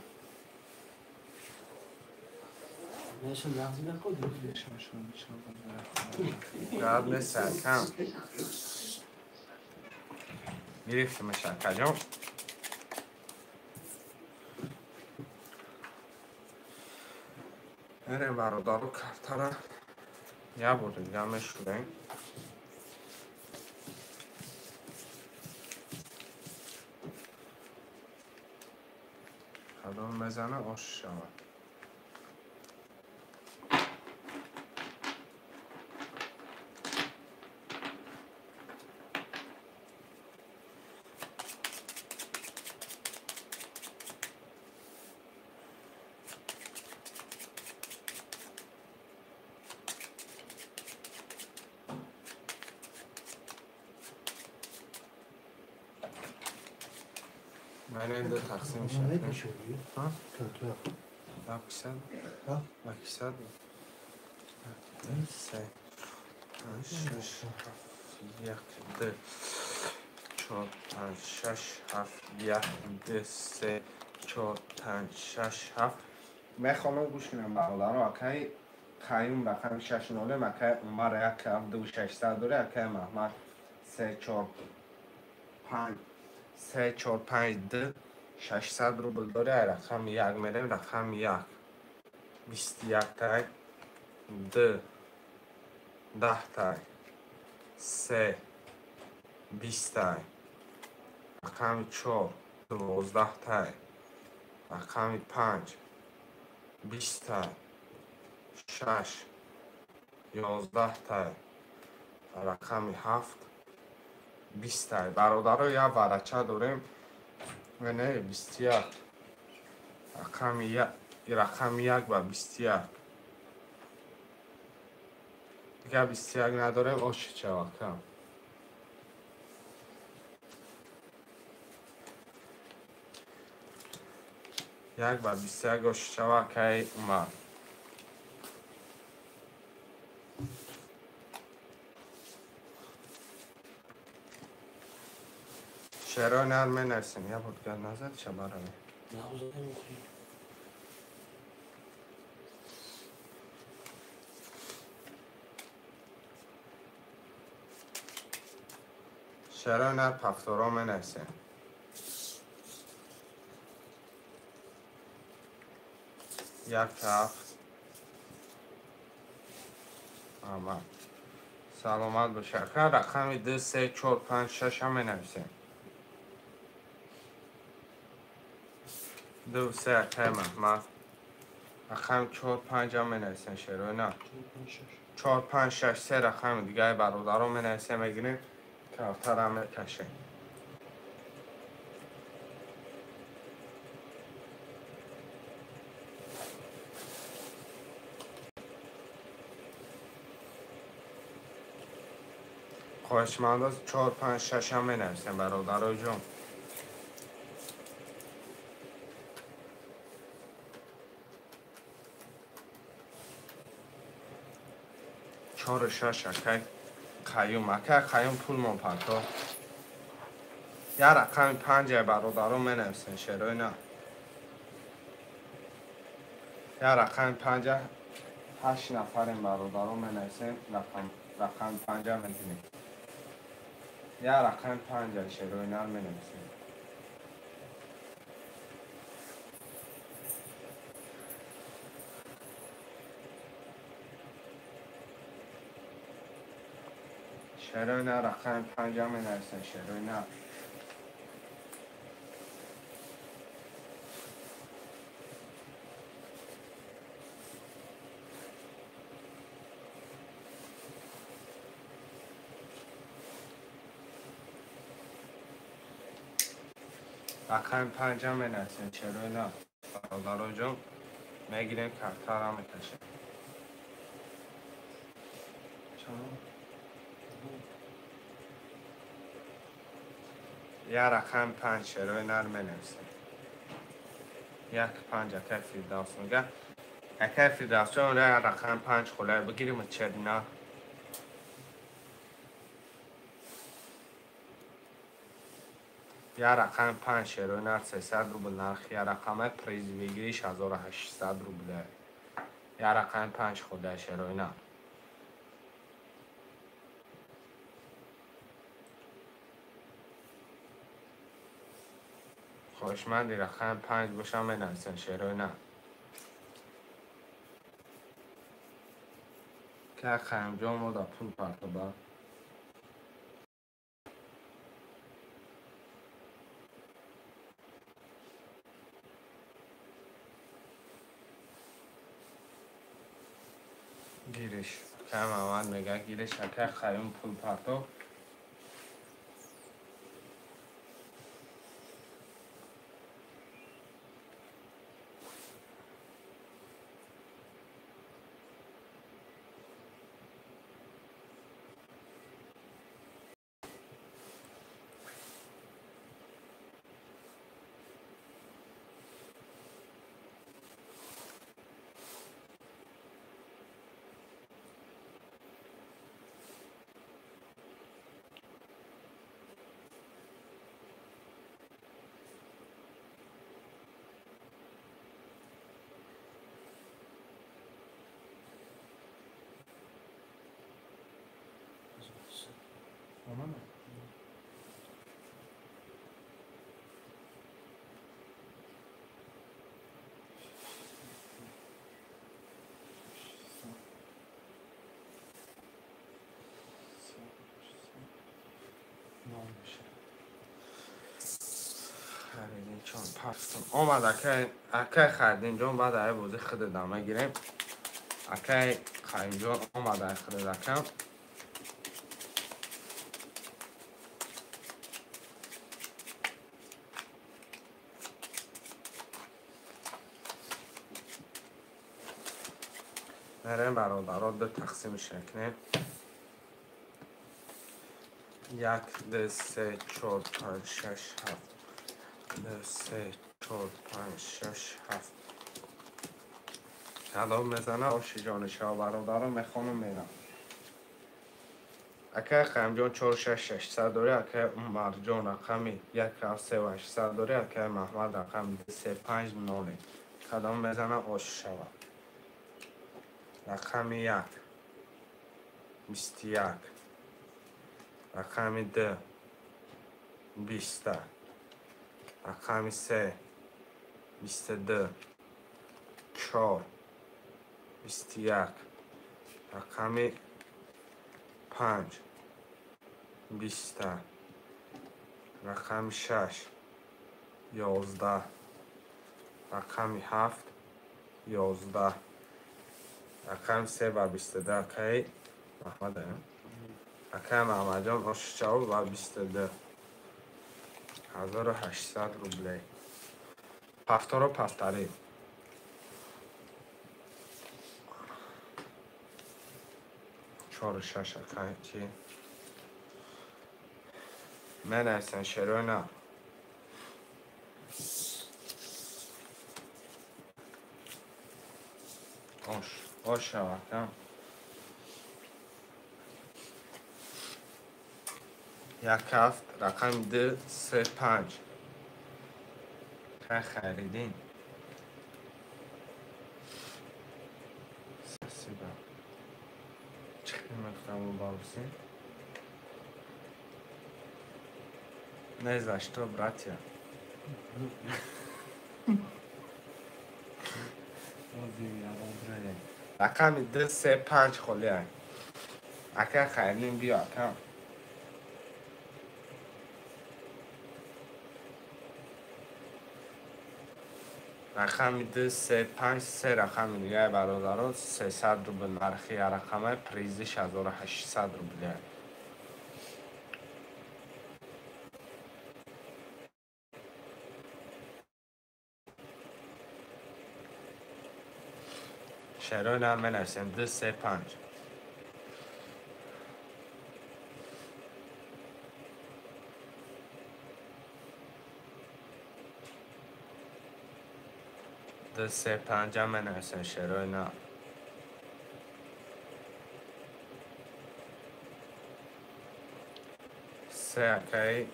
Гап нест, акам. Гирифтимаш, акаҷон. Мерем, бародару, картара як бор дига мешӯрем. Кадом мезана, ош шавад. Менем ду тақсим шавад. Лакисад. Лакисад. Се. Шаш, ҳафт, як, ду, чор, панҷ, шаш, ҳафт, як, ду, се, чор, панҷ, шаш, ҳафт. Мехонам, гӯш кунам, бародаро. Акаи Қаюм рақами 6 нолем, акаи Умар як, ҳафт, ду, 600 дорӣ, акаи Маҳмад се, чор, панҷ, се, чор, панҷ, ду, 600 рубл дорӣ. Ай рақами як мерем. Рақами як 21 тай, ду 10 тай, се 20 тай, рақами чор 12 тай, рақами панҷ 20 тай, шаш 11 тай, рақами ҳафт 20 тай. Бародаро, як варача дорем, не, 21, рақами як, рақами як ба 21. Дигар 21 надорем. Оши чавакам. Як ба 21 оши чавакай Умар. Шерои нар менависем. Я бор дигар назад шабараве. Нағзадем охи. Шерои нар пафторо менависем. Як ҳафт. Ама. Саломат боша. Ака, рақами ду, се, чор, панҷ, шаш ҳам менависем. Ду, се, акаи Маҳмад. Рақами чор, панҷ ҳам менависем, шерои нар. Чор, панҷ, шаш, се рақами дигари бародаро менависем, мегирем, кавтарам мекашем. Хоҳишмандо чор, панҷ, шаш ҳам менависем, бародарои ҷон. Чору шаш, акай Қаюм. Акай Қаюм, пулмон парто. Як рақами панҷае, бародаро, менависем, шерои на. Як рақами панҷа, ҳашт нафарем, бародаро, менависем, рақами панҷа мегирем. Як рақами панҷа, шерои нар, менависем. Шерои нар рақами панҷа менависем, шерои нар. Рақами панҷа менависем, шерои нар. Бародароҷон, мегирем, картара мекашем. Я рақами панҷ шерои нар менависем. Як панҷ акай Фирдавс мега. Акай Фирдавсҷон, я рақами панҷ хулай бигирим черна. Я рақами панҷ шерои нар 300 рубл нарх, я рақами приз выигрыш 1800 рубля. Я рақами панҷ хулай шерои нар. Хоҳишманди рақами панҷ бошам менависем шерои нар. Ка Қаимҷон мо да пул партоба. Гириш. Ка Мамад мега гириш, ака Қаюм пул партоб. Омад акай Хайриддинҷон, баъд ай бозӣ худада мегирем. Акай Қаюмҷон омад ай худадакам. Мерем бародаро, ду тақсим шакнем. Як, ду, се, чор, панҷ, шаш, ҳафт. Ду, се, чор, панҷ, шаш, ҳафт. Кадом мезана оши ҷонишава бародаро, мехонум мерам. Акай Қаимҷон 4 6 600 дорӣ, акай Умарҷон рақами 1 7 3 800 дорӣ, акай Маҳмад рақами 2 3 5 0. Кадом мезана ош шава. Рақами 1 21, рақами 2 20, рақами 3 22, 4 21, рақами 5 20, рақами 6 11, рақами 7 11, рақами 3 ва 22. Акай Маҳмад, акай Маҳмадҷон ошчав ва 22 1800 рублей. Повторо повтори. 4 6 акай чи менависем шерои на. Ош, ош шавакам. Як ҳафт, рақами 2 3 5. Хайриддин. Спасибо. Чӣ мехтам балси? Не за что, братья. Рақами 2 3 5 холия. Ака Хайриддин биё, ака. Рақами 2, 3, 5, се рақами дигаи бародаро 300 рубл нархи рақама, призиш 1800 рубля. Шерои нар менависем 2, 3, 5. 2, 3, 5 менависем шерои нар. Се акаи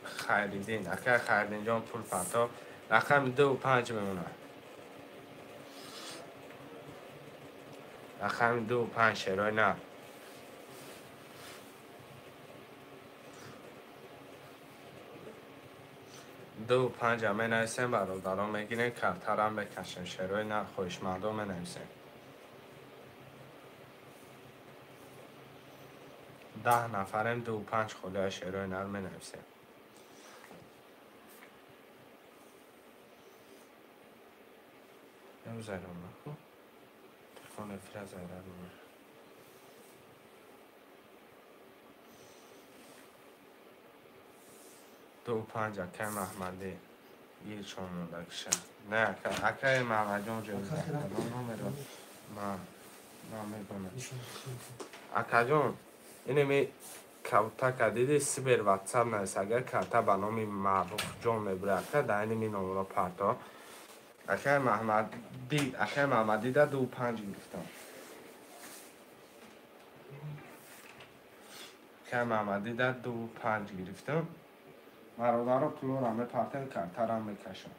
Хайриддин, акаи Хайриддинҷон пул партов. Рақами 2 5 мемонад. Рақами 2 5 шерои нар. 2 5 менависем бародарон мегирем, картарам мекашем. Шерои нар хоҳишмандон менависем. 10 нафарем, 2 5 холия шерои нар менависем. Зайрам наку. Телефон эфира зайрам. 2 5 акаи Маҳмадӣ гирчон мондакиша. Не ака, акаи Маҳмадҷон ҷоиза номеро ман намедонам. Акаҷон, инеми кавтака диди сибер ватсап навис, агар карта ба номи Маъруфҷон мебура, ака дар инеми номро парто. Акаи Маҳмадӣ, акаи Маҳмадида 2 5 гирифтам. Акаи Маҳмадида 2 5 гирифтам. Бародаро пулора мепартем, картарам мекашам.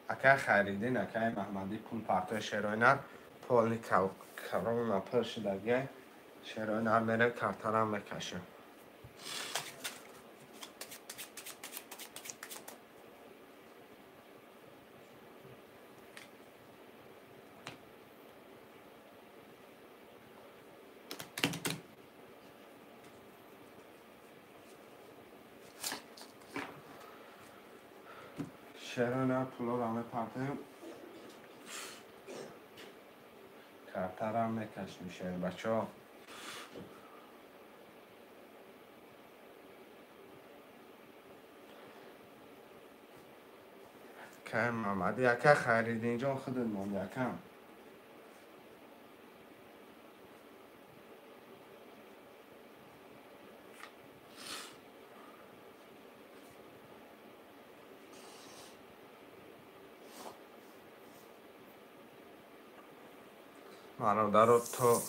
Акаи Хайриддин, акаи Маҳмадӣ пул партои шерои нар, полни корона пур шудагиай. Шерои нар мерем, картарам мекашем. Шерои нар пулора мепартем, картарам мекашем шербачо. Акаи Маҳмадӣ, акаи Хайриддинҷон худат монди акам. Бародаро то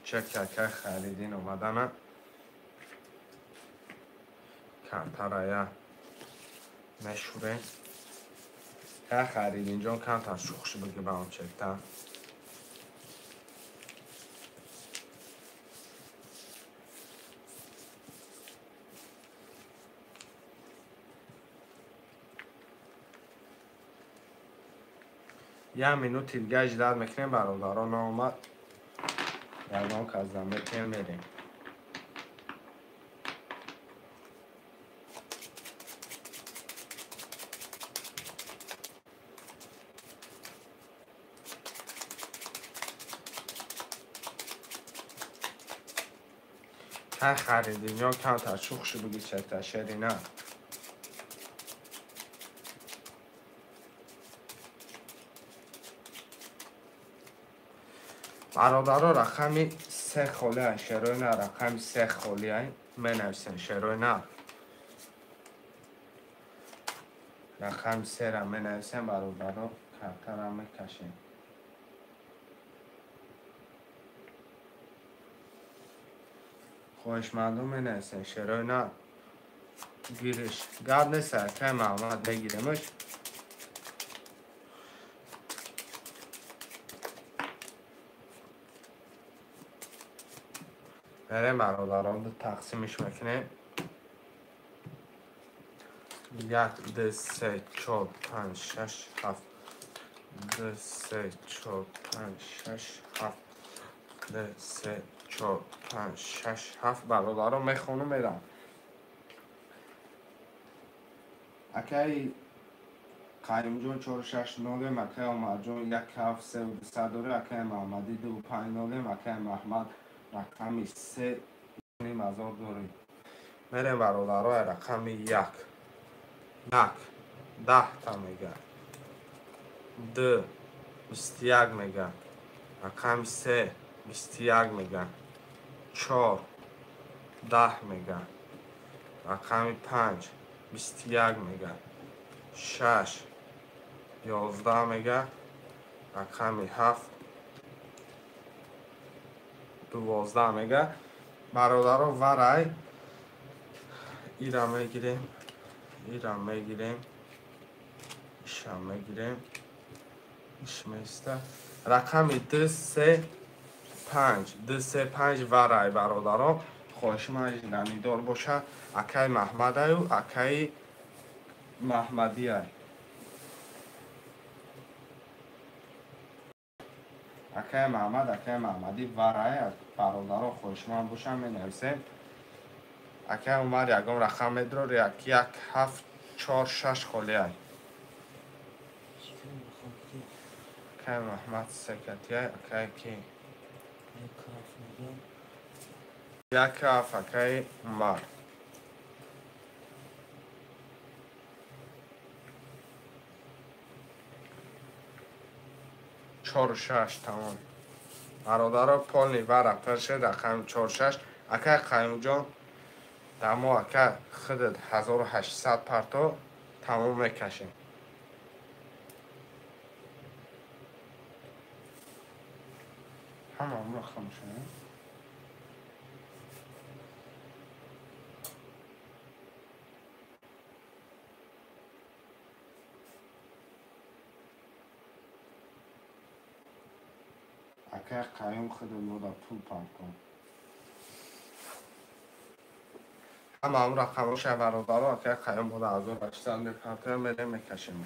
чеки акаи Хайриддин омадана картарая мешӯрем. Акаи Хайриддинҷон камтар шӯхш биги ба он чекта. Як минути дига ждат мекунем, бародаро наомад. Ягон кас мекунем, мерем. Акаи Хайриддинҷон камтар шӯхш биги чекта шерина. Бародаро рақами 3 холия шерои нар, рақами 3 холия менависем шерои нар. Рақами 3-ра менависем бародаро, картара мекашем. Хоҳишмандон менависем шерои нар. Гириш гап нест, акаи Маҳмад мегиремаш. Мерем бародарон, тақсимиш мекунем. 1, 2, 3, 4, 5, 6, 7. 2, 3, 4, 5, 6, 7. 2, 3, 4 5 6 7 бародаро мехонум мерам. Акаи Қаюмҷон 4 6 нолем, акаи Омарҷон 1 7 3 200 дорем, акаи Маҳмадӣ 2 5 нолем, акаи Маҳмад рақами 3 ним ҳазор дорем. Мерем бародаро рақами 1 1 10 та мега, 2 21 мега, рақами 3 21 мега, 4 10 мега, рақами 5 21 мега, 6 11 мега, рақами 7 12 мега. Бародаро варай ира мегирем, ира мегирем, иша мегирем, иш места. Рақами 2 3 5 2 3 5 варай бародаро. Хоҳиши ман ранидор боша. Акаи Маҳмадаю акаи Маҳмадияй. Акаи Маҳмад, акаи Маҳмадӣ варай бародаро хоҳишманд бошам менависем. Акаи Умар ягон рақам медрор 1 1 7 4 6 холиай. Акаи Маҳмад секатияй, акаи ки? 1 7 акаи Умар. 4 6 тамом. Бародаро полни вара пирше рақами 4 6. Акаи Қаюмҷон дамо ака худат 1800 парто тамом мекашем. Ҳама он рақамшо. Акаи Қаюм худат мода пул парто. Ҳама он рақамоша бародаро акаи Қаюм мода 1800 мепартоя мерем мекашем.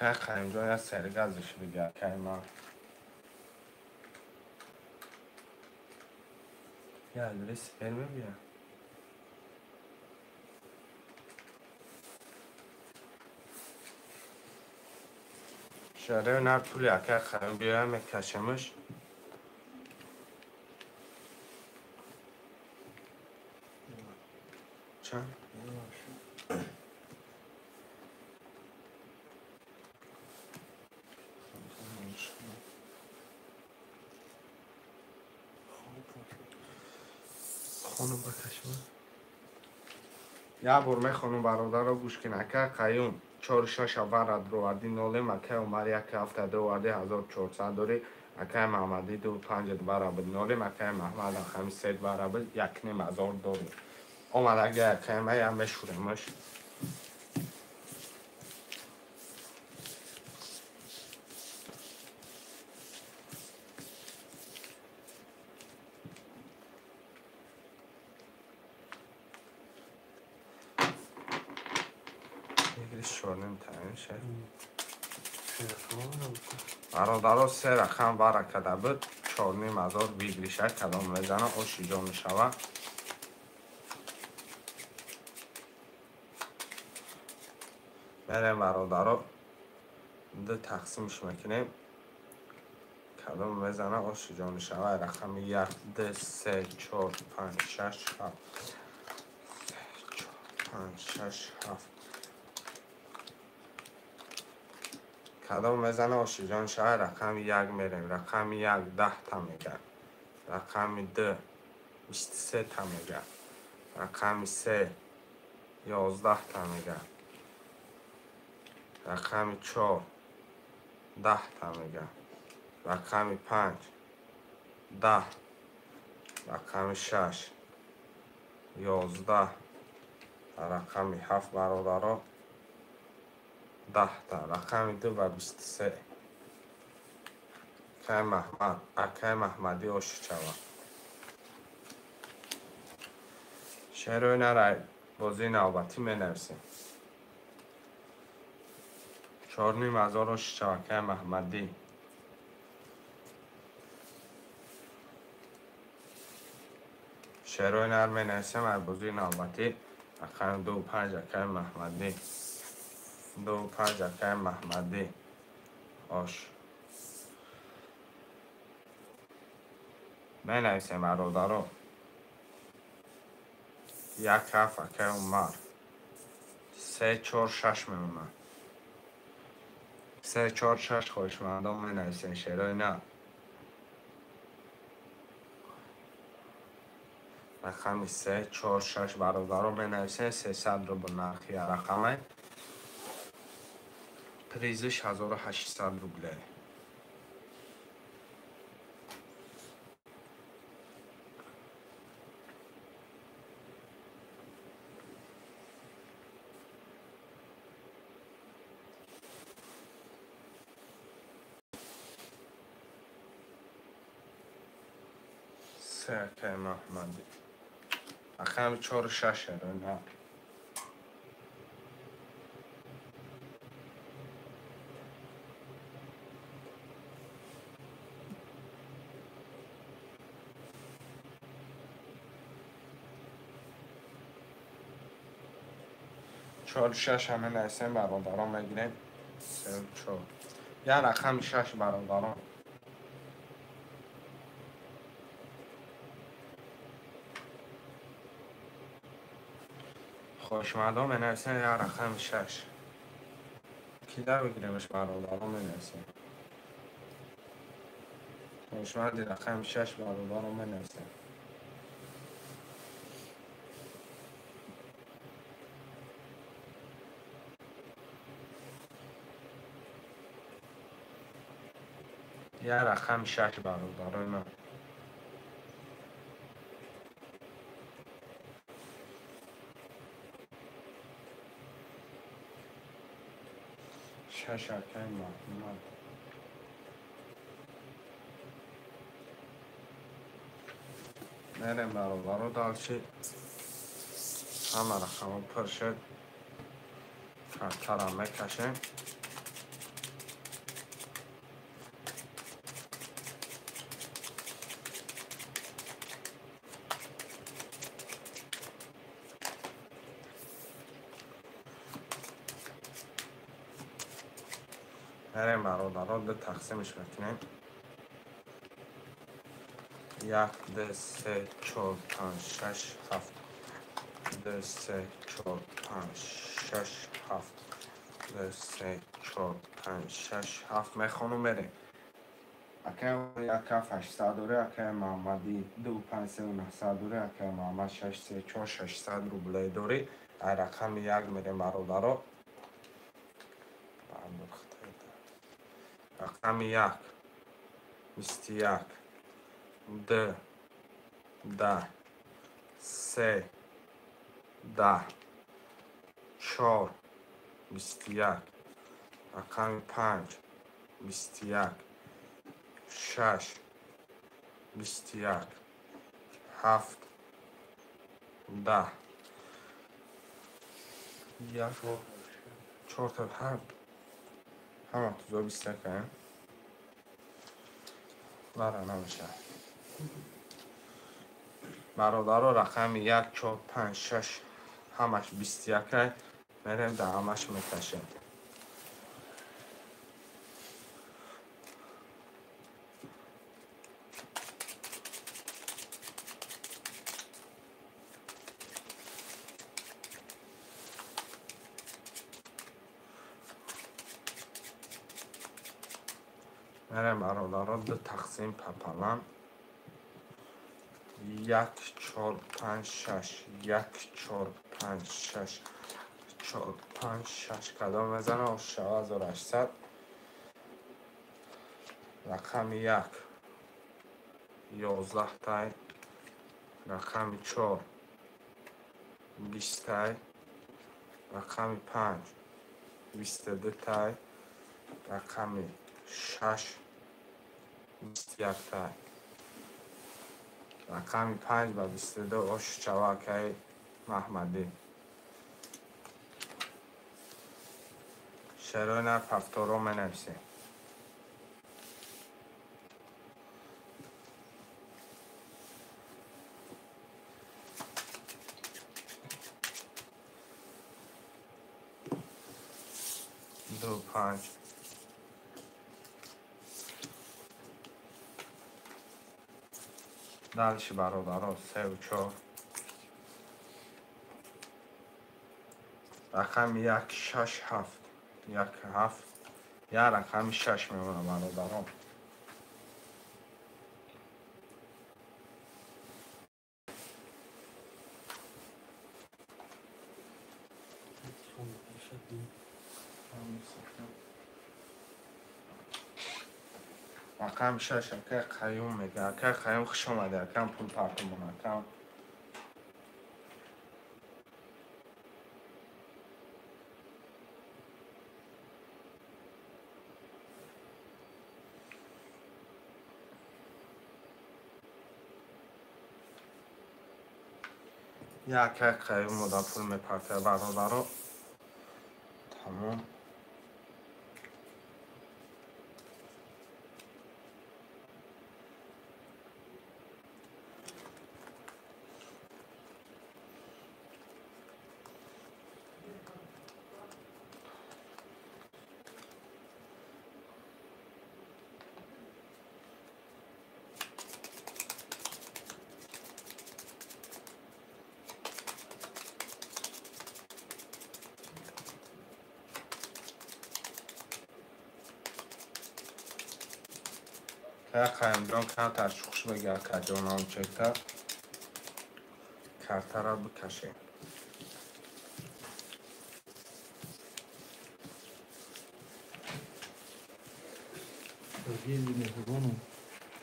Акаи Қаюмҷон як сергазиш бига акаи ман. Я адрес ферме бия. Шаре нар пули акаи Қаюм биёям мекашемш. Чанд? Хонум бакашма. Як бор мехонум бародаро гӯш кун. Акаи Қаюм 4 6 вара дроварди нолем, акаи Умар 1 7 дроварди 1400 дорӣ, акаи Маҳмадӣ 2 5 вара буд нолем, акаи Маҳмад рақами 3 вара буд 1,5 дорӣ. Омад ага акаи ма я мешуремаш. Бародаро се рақам вара када буд 4,5 выигрыша кадом мезана оши ҷо мешава. Мерем бародаро ду тақсимш мекунем. Кадом мезана оши ҷо мешава. Рақами 1 2 3 4 5 6 7 4 5 6 7 Кадом мезана ошиҷон шава. Рақами 1 мерем. Рақами 1 10 та мега. Рақами 2 23 та мега. Рақами 3 11 та мега. Рақами 4 10 та мега. Рақами 5 10. Рақами 6 11. Рақами 7 бародаро 10 та, рақами 2 ва 23. Акай Маҳмад, акай Маҳмадӣ, ошичава. Шерои нарай бозии навбатӣ менависем. 4500 ошичава, акай Маҳмадӣ. Шерои нар менависем ай бозии навбатӣ. Рақами 2 5, акай Маҳмадӣ. 2 5, акай Маҳмадӣ. Ош. Менависем, бародаро. 1 7, акай Умар. 3 4 6 мемонад. 3 4 6, хоҳишмандон менависем шерои нар. Рақами 3 4 6, бародаро, менависем. 300 рубл нархи рақаме. Призиш 1800 рубле. Се, акай Маҳмадӣ. Рақами 4 6, шерои нар. 4 6 ҳаме нависем, бародарон, мегирем. Се чор. Як рақами 6, бародарон. Хоҳишмандон менависем як рақами 6. Кида бигиремш, бародарон, менависем. Хоҳишманди рақами 6, бародарон, менависем. Як рақами 6, бародарои ман. 6, акай Маҳмад. Мерем, бародаро, дальше. Ҳама рақамҳо пур шуд. Картарам мекашем. Мерем, бародаро, ду тақсимш мекунем. Як, ду, се, чор, панҷ, шаш, ҳафт. Ду, се, чор, панҷ, шаш, ҳафт. Ду, се, чор, панҷ, шаш, ҳафт. Мехонум, мерем. Акай 1 7 800 дорӣ, акай Маҳмадӣ. 2 5 3 900 дорӣ, акай Маҳмад. 6 3 4 600 рубле дорӣ. Ай рақами 1 мерем, бародаро. Рақами 1, 21, 2, 10, 3, 10, 4, 21, рақами 5, 21, 6, 21, 7, 10. Як, чорта ҳама тузо 21 ая. Лара намешавад. Бародаро, рақами 1, 4, 5, 6 ҳамаш 21 ай. Мерем, дар ҳамаш мекашем. Мерем, бародаро, ду тақсим пополам. Як, чор, панҷ, шаш. Як, чор, панҷ, шаш. Чор, панҷ, шаш. Кадом мезана? Шава 1800. Рақами 1 11 тай. Рақами 4 20 тай. Рақами 5 22 тай, рақами 6 21 тай, рақами 5 ба 22 ош чава акаи Маҳмадӣ. Шерои нар ҳафторо менависем. Ду панҷ. Дальше бародаро 3 4. Рақами 1 6 7. 1 7. Я рақами 6 мемонам бародарон. Рақами 6 акай Қаюм мега. Акай Қаюм хуш омадӣ, акам пул партумон акам. Я акай Қаюм ода пул мепартояд бародаро. Тамом. Қаюмҷон камтар шухш беги акаҷонам чекта картара бикашем.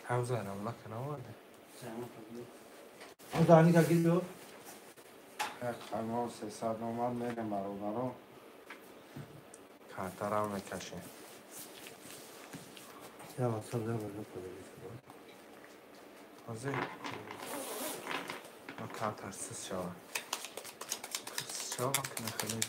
Ҳавзарам наканаварде. Қаймон 300 омад мерем бародаро. Картара мекашем. Ҳозир камтар сиз шавад. Сиз шавад нахеле.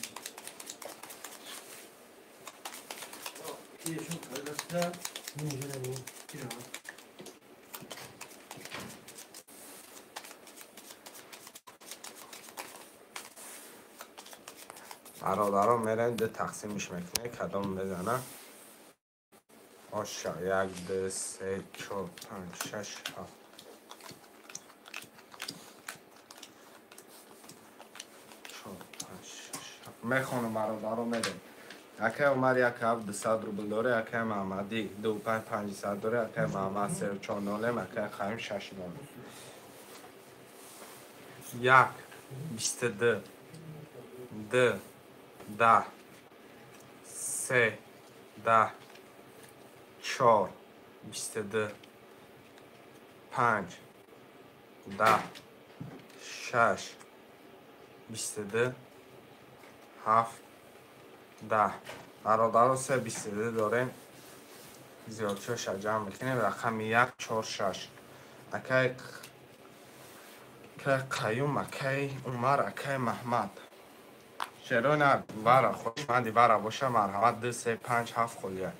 Бародаро мерем ду тақсимиш мекунем, кадом мезана. Оша 1 2 3 4 5 6 7. Мехонам бародаро мерем. Акай Умар 1 7 200 рубл доре, акай Маҳмадӣ 2 5 500 доре, акай Маҳмад 3 4 0, акай Қаюм 6 0. 1 22 2 10 3 10 4 22 5 10 6 22 7 10. Бародаро 3 22 дорем. Зиёдчиҳоша ҷамъ мекунем. Рақами 1 4 6. Акай Қаюм, акай Умар, акай Маҳмад. Шерои нар вара хушманди вара боша марҳамат 2 3 5 7 холия.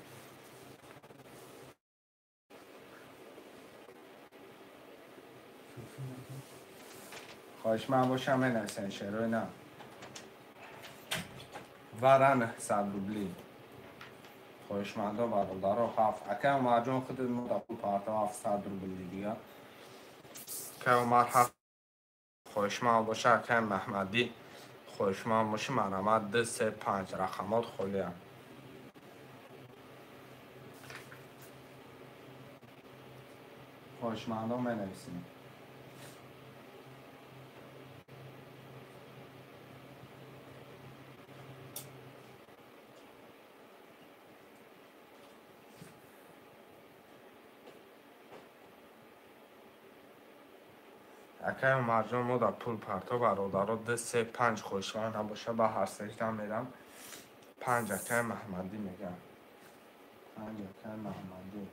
Хоҳишманд бошам менависен шерои нар. Вара 900 рубли. Хоҳишмандо бародаро 7. Акай Умарҷон худат мо да пул парто 700 рубли дига. Акай Умар 7. Хоҳишманд боша акай Маҳмадӣ. Хоҳишманд боша марҳамат 2 3 5 рақамот холия. Хоҳишмандо менависем. Акай Умарҷон мо да пул парто бародаро 2 3 5 хоҳишманд набоша ба ҳар сежда мерам. 5 акай Маҳмадӣ мегам. 5 акай Маҳмадӣ.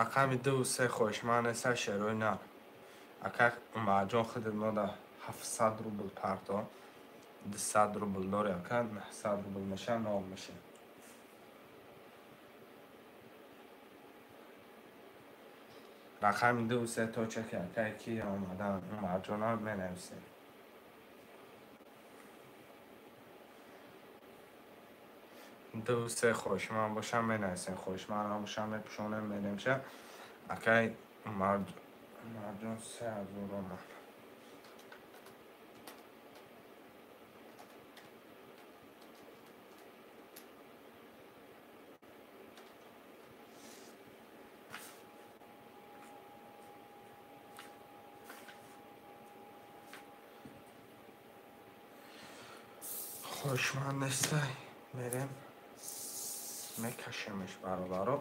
Рақами 2 3 хоҳишманд неста шерои нар. Акай Умарҷон худат мода 700 рубл парто. 200 рубл дори ака, 900 рубл меша, нол меша. Рақами 2 3 точа ки акай ки омадан Умарҷона менависем. 2 3 хоҳишманд бошам менависем, хоҳишманд набошам мепӯшонем менемша. Акай Умарҷон 3000 омад. Хоҳишманд нестай, мерем мекашемеш бародаро.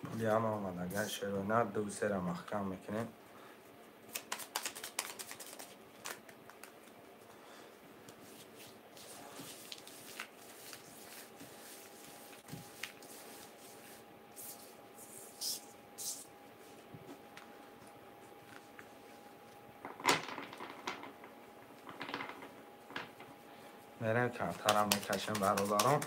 Пулиам омад, агар шерои нар 2 3-ра маҳкам мекунем. Мерем картарам мекашем бародарон.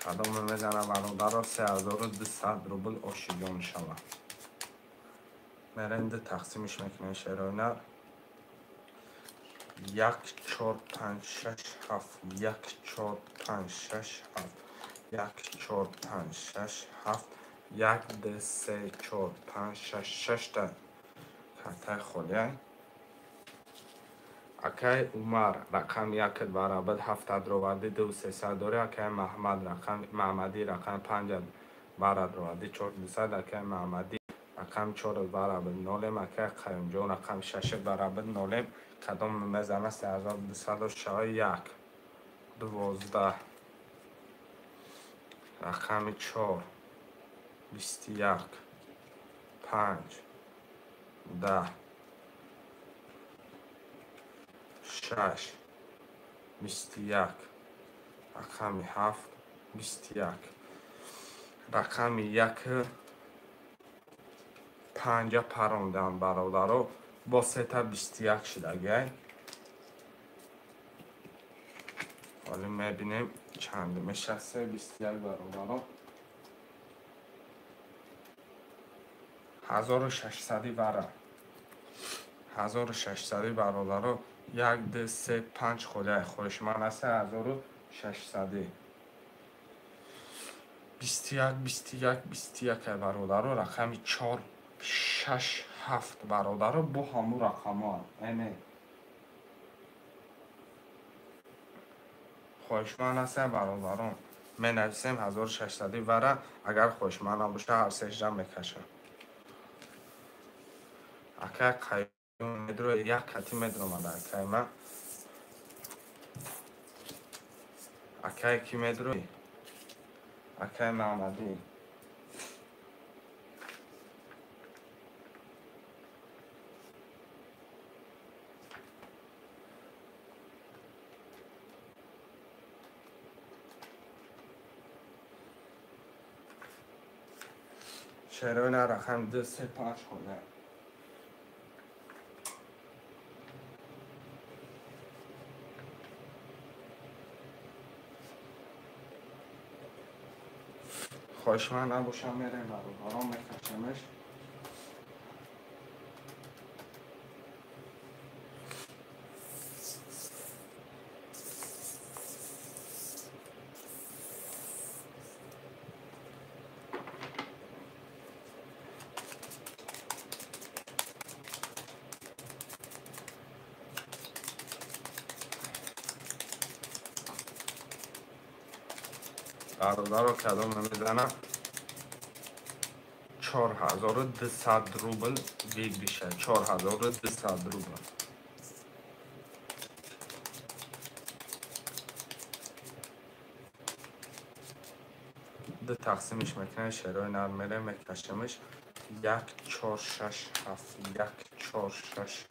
Кадоме мезана бародаро 3200 рубл ошиҷон шава. Мерем ду тақсимиш мекунем шерои нар. 1 4 5 6 7 1 4 5 6 7 1 4 5 6 7 1 2 3 4 5 6 6 та картаи холиай. Акай Умар рақами 1 баробар 7 роварди 2 300 дори. Акай Маҳмад рақами Маҳмадӣ рақами 5 барад роварди 4 200. Акай Маҳмадӣ рақами 4 баробар 0. Акай Қаюмҷон рақами 6 баробар 0. Кадом мезана 3200 шава. 1 12 рақами 4 21 5 10 6 21 рақами 7 21 рақами 1 5 парондан бародаро. Бо сета 21 шидагай. Ҳоло мебинем чанд меша. 3 21 бародаро. 1600 вара. 1600 бародаро. 1 2 3 5 холиай. Хоҳишманд аст 1600. 21 21 21 бародаро. Рақами 4 6 7 бародаро бо ҳамун рақамҳо. Эне хоҳишманд ҳастем бародарон, менависем 1600 вара. Агар хоҳишманд набоша ҳар сежда мекашам. Акай Қаюм медро як кати медромада акай ма. Акай ки медро? Акай Маҳмадӣ. Шерои нар рақами 2 3 5 хона. Хоҳишманд набошам мерем бародарон мекашемеш. Бародаро кадом мезанам? 4200 рубл выигрыша. 4200 рубл. Ду тақсимиш мекунем, шерои нар мерем, мекашемш. 1 4 6 7 1 4 6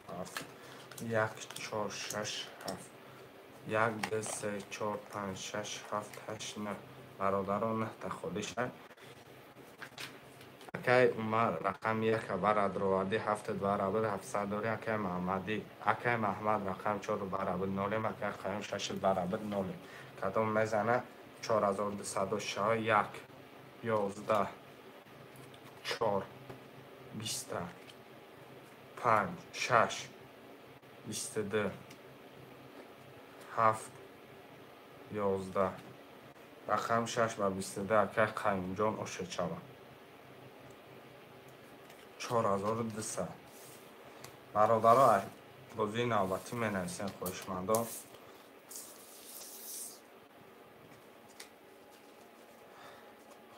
7 1 4 6 7 1 2 3 4 5 6 7 8 9. Бародарон 9 та холӣ шад. Акай Умар рақами 1 барадровардӣ 7 барабар 700 дорӣ. Акай Маҳмадӣ, акай Маҳмад рақам 4 барабар 0, акай Қаюм 6 барабар 0. Кадом мезана 4200 1 11 4 20 5 6 22 7 11. Рақам 6 ва 22 акай Қаюмҷон ошечава. 4200. Бародаро, бозии навбатӣ менависем, хоҳишмандон.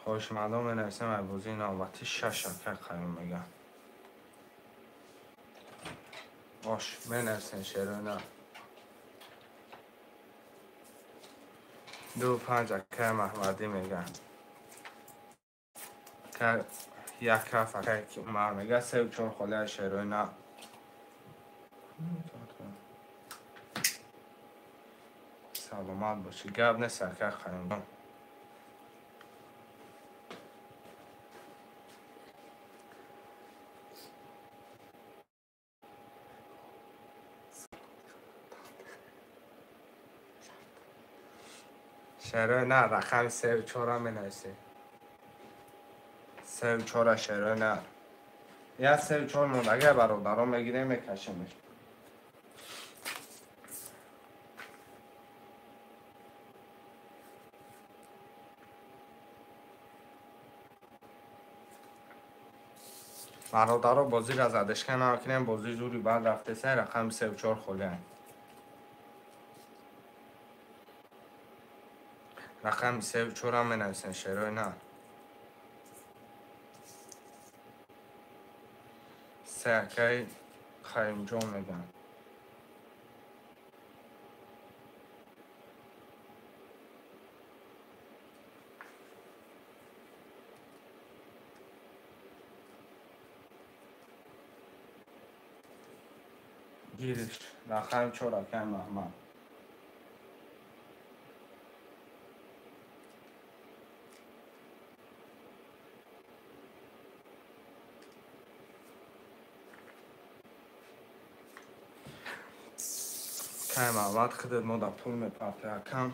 Хоҳишмандон менависем, ай бозии навбатӣ 6 акай Қаюм мегӯяд. Ош менависем шероина. 2 5 акай Маҳмадӣ мегӯяд. Акай 1 7 акай Умар мегӯяд. 3 4 холӣ шероина. Саломат бошӣ. Гап нест акай Қаюмҷон. Шерои нар рақами 3 4 менависем. 3 4 шерои нар. 1 3 4 монд. Агар бародарон мегирем, мекашемш. Бародаро, бозиро задашка накунем, бозӣ зури баъд рафтеса, рақами 3 4 холианд. Рақами 3 4 ҳам менависем, шерои нар. 3 акай Қаюмҷон мегӯянд. Гириш рақами 4 акай Маҳмад. Акай Маҳмад худат мо да пул мепартои акам.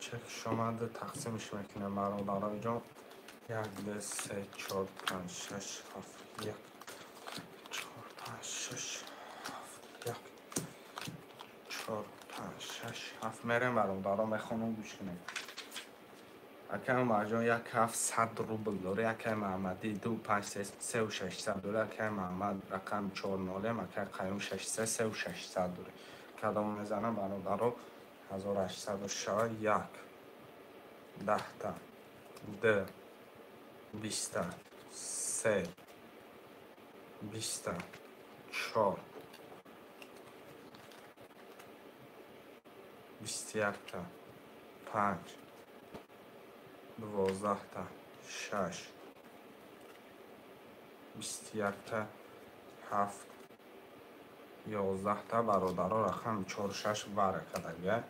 Чек шомада тақсимш мекунем бародароҷон. 1 2 3 4 5 6 7 1 4 5 6 7 1 4 5 6 7 мерем бародаро, мехонам, гӯш кунем. Акай Умарҷон 1 700 рубл дорӣ. Акай Маҳмадӣ 2 5 3 600 дорӣ. Акай Маҳмад рақам 4 0, акай Қаюм 6 3 3 600 дорӣ. Кадом мезанам бародаро? 1861 10 2 20 3 20 4 21 5 12 6 21 7 11 бародаро рақам 4 6 баракадага.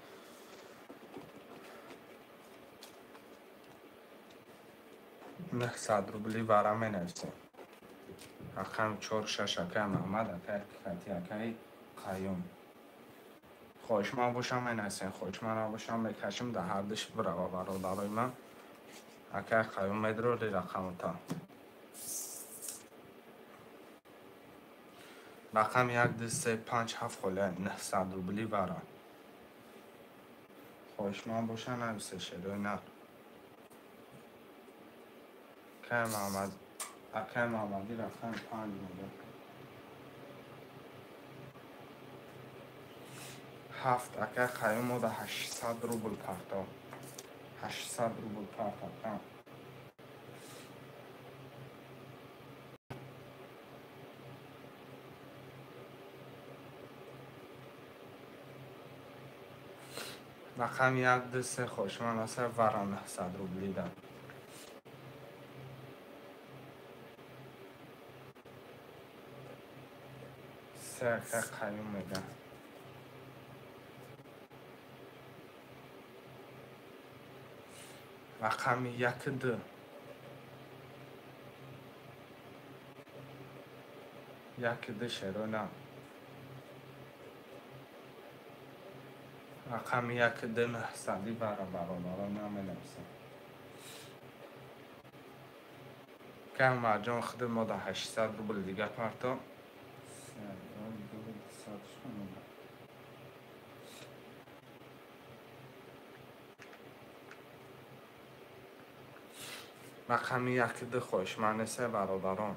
900 рубли вара менависем. Рақам 4 6 акай Маҳмад, акай Кати, акай Қаюм. Хоҳишманд бошам менависем, хоҳишманд набошам мекашем, дар ҳардуш бирава бародарои ман. Акай Қаюм медрори рақамата. Рақами 1 2 3 5 7 холия 900 рубли бара. Хоҳишманд боша нависе шерои нар. Акай Муҳаммад, акай Муҳаммадӣ рақами 5 мега. 7 акай Қаюм мода 800 рубл парто. 800 рубл парто. Рақами 1 2 3 хоҳишманд аст вара 900 рубли да. Се акай Қаюм мега. Рақами 1 2. 1 2 шерона. Рақами 1 2 900 бара бародарон наменависем. Кам марҷон худ мо да 800 рубл дига парто. Рақами 1 2 хоҳишманд нест бародарон.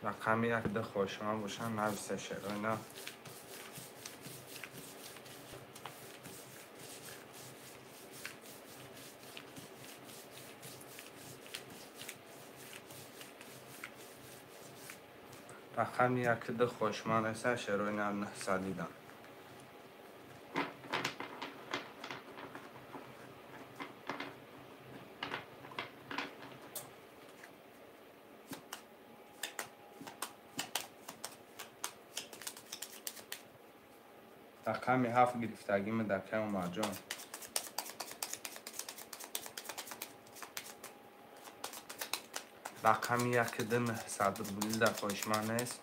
Рақами 1 2 хоҳишманд бошанд нависе шерои на. Рақами 1 2 хоҳишманд нест шерои на 900 да. Рақами 7 гирифтагиме дар кай Умарҷон. Рақами 1 2 900 рубли дар хоҳишманд нест.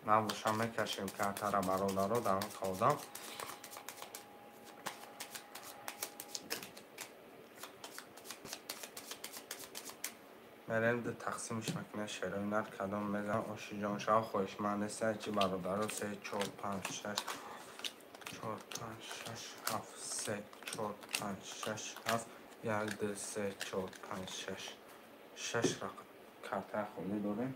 Набошам мекашем картара бародаро дар он одам. Мерем ду тақсимш мекунем шерои нар кадом мезан оши ҷоншав хоҳишманд нест чи бародаро 3 4 5 6 4 5 6 7 3 4 5 6 7 1 2 3 4 5 6 6 картаи холӣ дорем.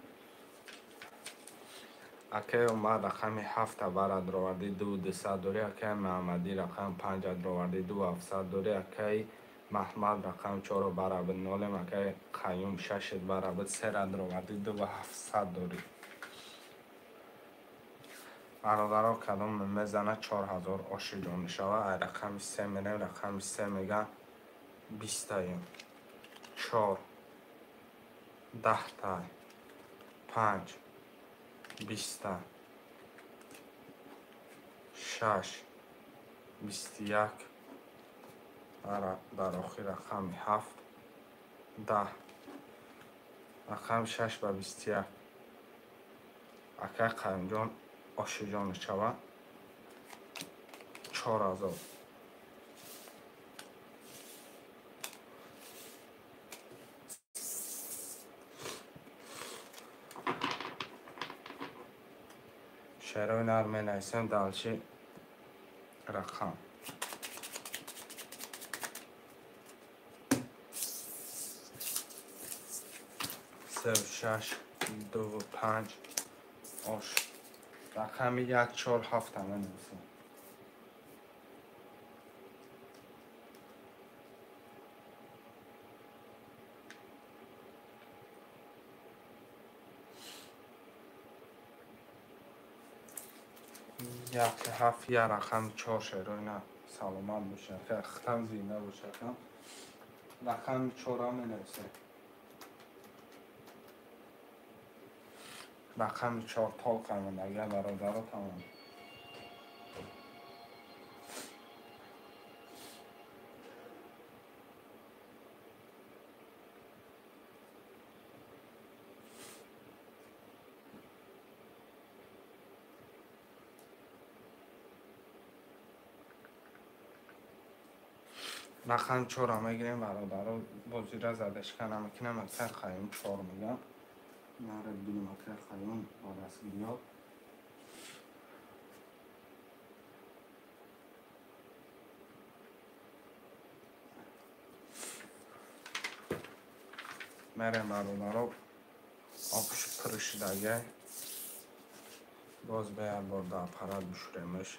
Акай Умар рақами 7 бара дровардӣ 2 200 дорӣ. Акай Муҳаммадӣ рақами 5 дровардӣ 2 700 дорӣ. Акай Маҳмад рақами 4 бара буд 0. Акай Қаюм 6 бара буд 3 дровардӣ 2 700 дорӣ. Бародаро кадом мезана 4000 оши ҷон мешава. Ай рақами 3 мерем, рақами 3 мега 20 таем. 4 10 тай 5 20 та 6 21 дар охир рақами 7 10 рақами 6 ба 21. Акай Қаюмҷон ошиҷон мешава 4000. Шерои нар менависем далчи рақам. 3 6 2 5 ош. Рақами 1 4 7 менависем. 1 7 1 рақами 4 шерои на. Саломат бошад, хитам зинда бошад. Рақами 4 менависем. Рақами 4 тол қамондага бародаро тамом. Рақам 4 мегирем бародаро, бозира задашка намекунам, акай Қаюм 4 мегам. Нара бинем акай Қаюм бо дастгириё. Мерем бародаро, обш пур шудагай. Боз ба як бор дар аппарат бишӯремаш.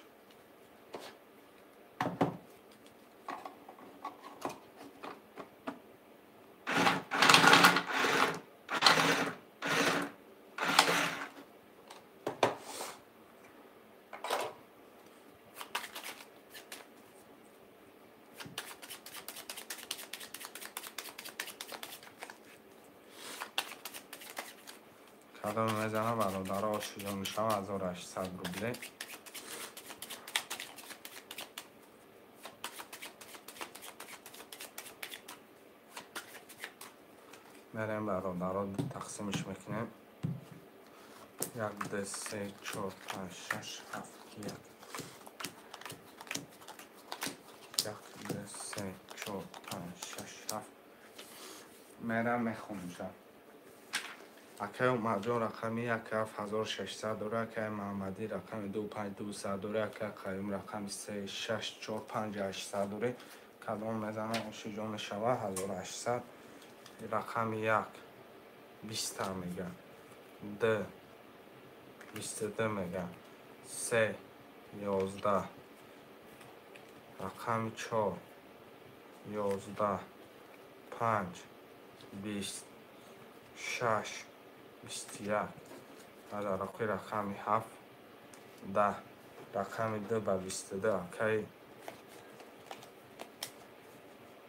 Кадом мезанам бародаро, ошиҷон мешавам 1800 рубле. Мерем бародаро, тақсимш мекунем. 1 2 3 4 5 6 7 1. 1 2 3 4 5 6 7. Мерам мехонам. Акай Умарҷон рақами 1600 дора, акай Маҳаммадӣ рақами 25200 дора, акай Қаюм рақами 3645 800 дора. Кадом мезанам ошиҷон мешава 1800. Рақами 1 20 мега, 2 22 мега, 3 11, рақами 4 11, 5 20, 6 21 ва дар охир рақами 7 10, рақами 2 ба 22 акай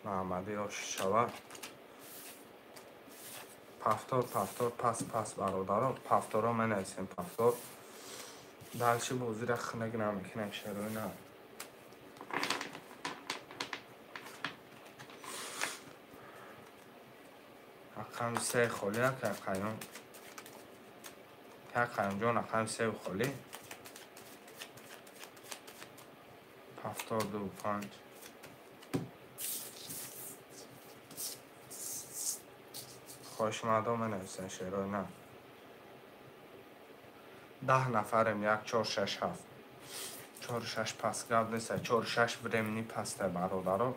Маҳаммадӣ оши шава. Пафтор, пафтор, пас, пас бародаро, пафторо менависем, пафтор. Дальше бозира хунак намекунем, шерои на. Рақами 3 холӣ акай Қаюм. Акай Қаюмҷон рақами 3 холӣ. Пафтор 2 5. Хоҳишмандо менависен шерои на. 10 нафарем, 1 4 6 7. 4 6 пас гап нест, 4 6 времени паста бародаро.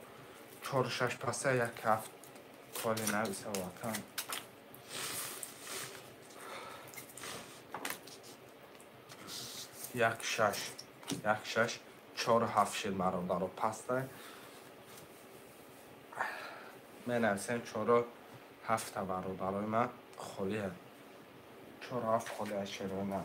4 6 паста 1 7 холи нависа ватан. 1 6 1 6 4 7 шид бародаро паста. Менависем 4 7 бародарои ман холия. 4 7 холия шерои на.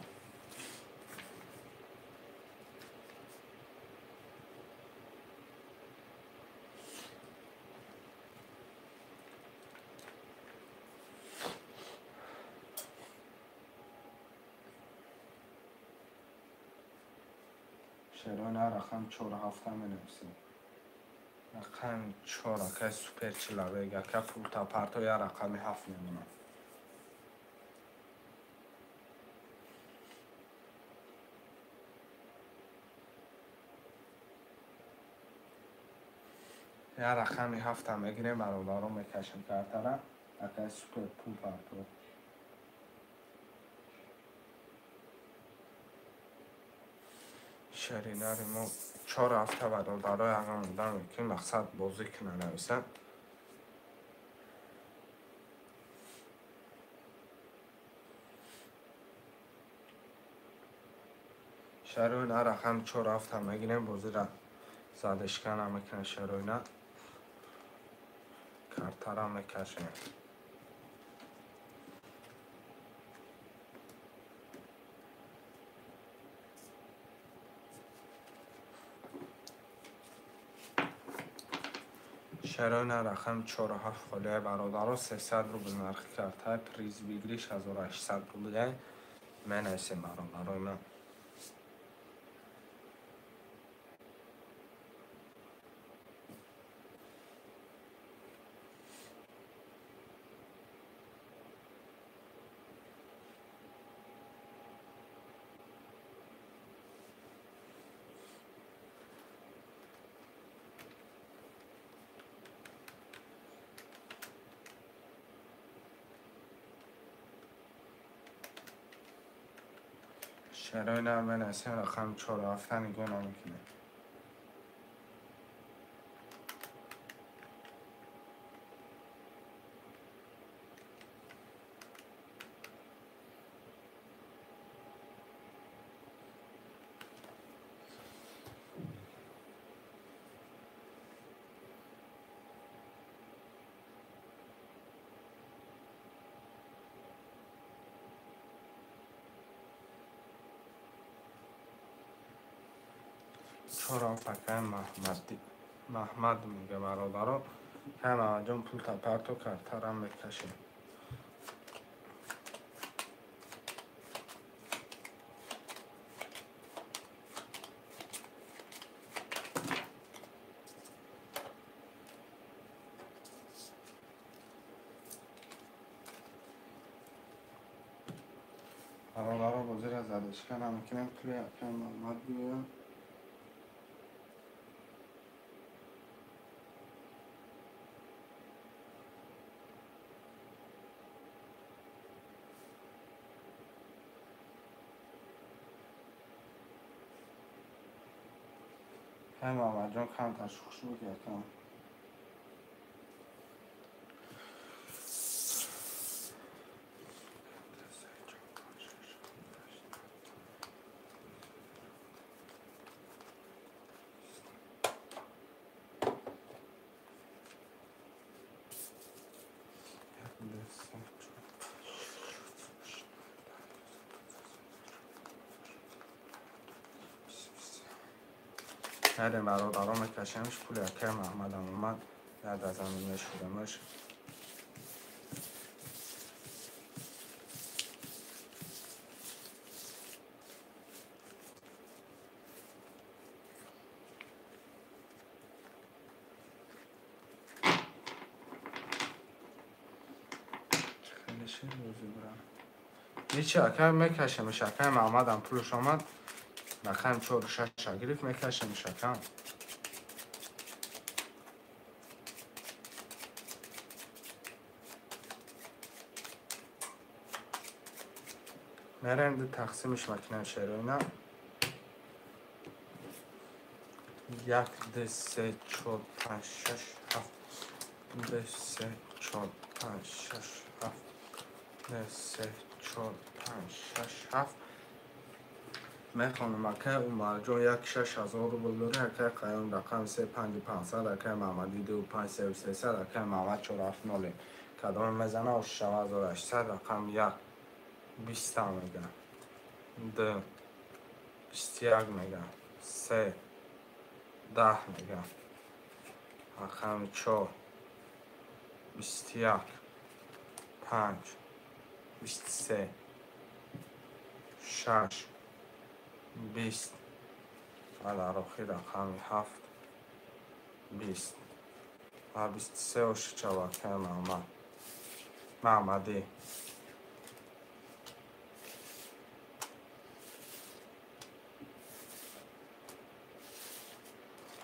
Шерои на рақам 4 7 менависем. Рақами 4 акай супер человек, ака пулта парто я рақами 7 мемонам. Я рақами 7 мегирем бародаро, мекашем картара, акай супер пул парто. Шеринари мо 4 ҳафта бародарои ягон одам ки мақсад бозӣ кунад нависад. Шарои на рақами 4 ҳафта мегирем, бозира задешка намекунад шарои на. Картара мекашем. Шарои на рақами 4 7 холияи бародаро, 300 рубл нархи картаи, приз выигрыш 1800 рубля. Менависем бародарои ман. Шерои нар менависем рақами 4 7 нигоҳ намекунем. Чорам факай Маҳмад мега бародаро. Кай Маҳмадҷон пул парто картарам мекашем. Бародаро бозира задачка намекунем, пули акай Маҳмад биёяд. Кай Маҳмадҷон камтар шӯхшӯ кардам. Кардем бародаро мекашемш пули акай Маҳмадам омад яд аз замин мешӯремаш. Ҳечи акай мекашемш, акай Маҳмадам пулш омад. Рақам 4 6 гирифт мекашемш акам. Мерем ду тақсимш мекунем шероина. 1 2 3 4 5 6 7 2 3 4 5 6 7 2 3 4 5 6 7 мехонам акай Умарҷон 1 6000 рубл дорӣ, акай Қаюм рақами 3 5 500, акай Маҳмадӣ 2 5 3 300, акай Маҳмад 4 7 0. Кадоме мезана 6800 рақам 1 20 мега, 2 21 мега, 3 10 мега, рақами 4 21 5 23 6 20 ва дар охир рақами 7 20 ва 23 ошичава акай Маҳмадӣ.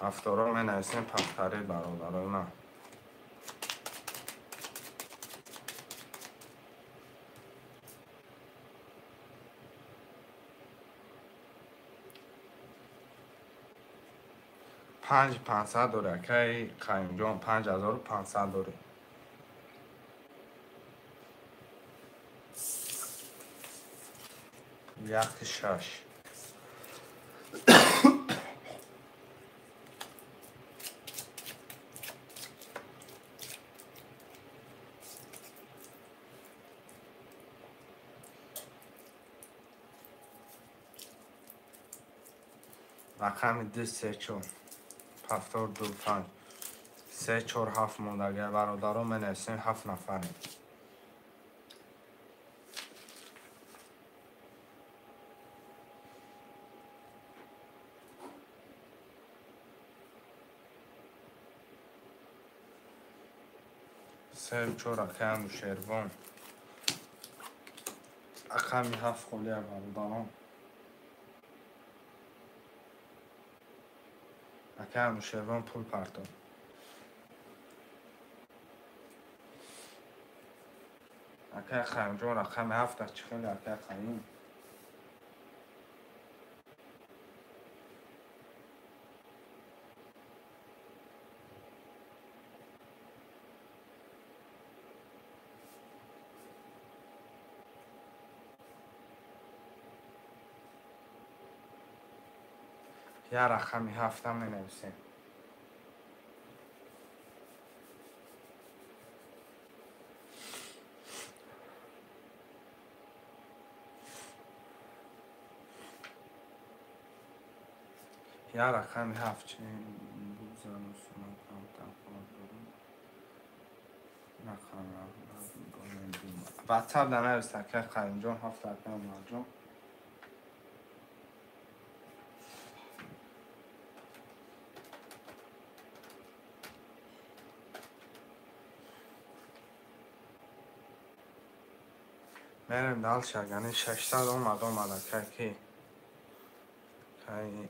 Ҳафторо менависем пахтари бародарои ман. Панҷ 500 дорӣ акай Қаюмҷон, 5500 дорӣ. 1 6 рақами 2 3 4 7 2 5 3 4 7 мондагар бародарон менависем 7 нафарем. Се 4 рақами Шервон рақами 7 холия бародарон. Акай Анушервон пул партон. Акай Қаюмҷон рақами 7 чӣ хеле акай Қаюм. Я рақами ҳафта менависем. Я рақами ҳафт ватсап да навис акай Қаримҷон, ҳафт акай Умарҷон. Мерем дальше, агани 600 омад акай ки кай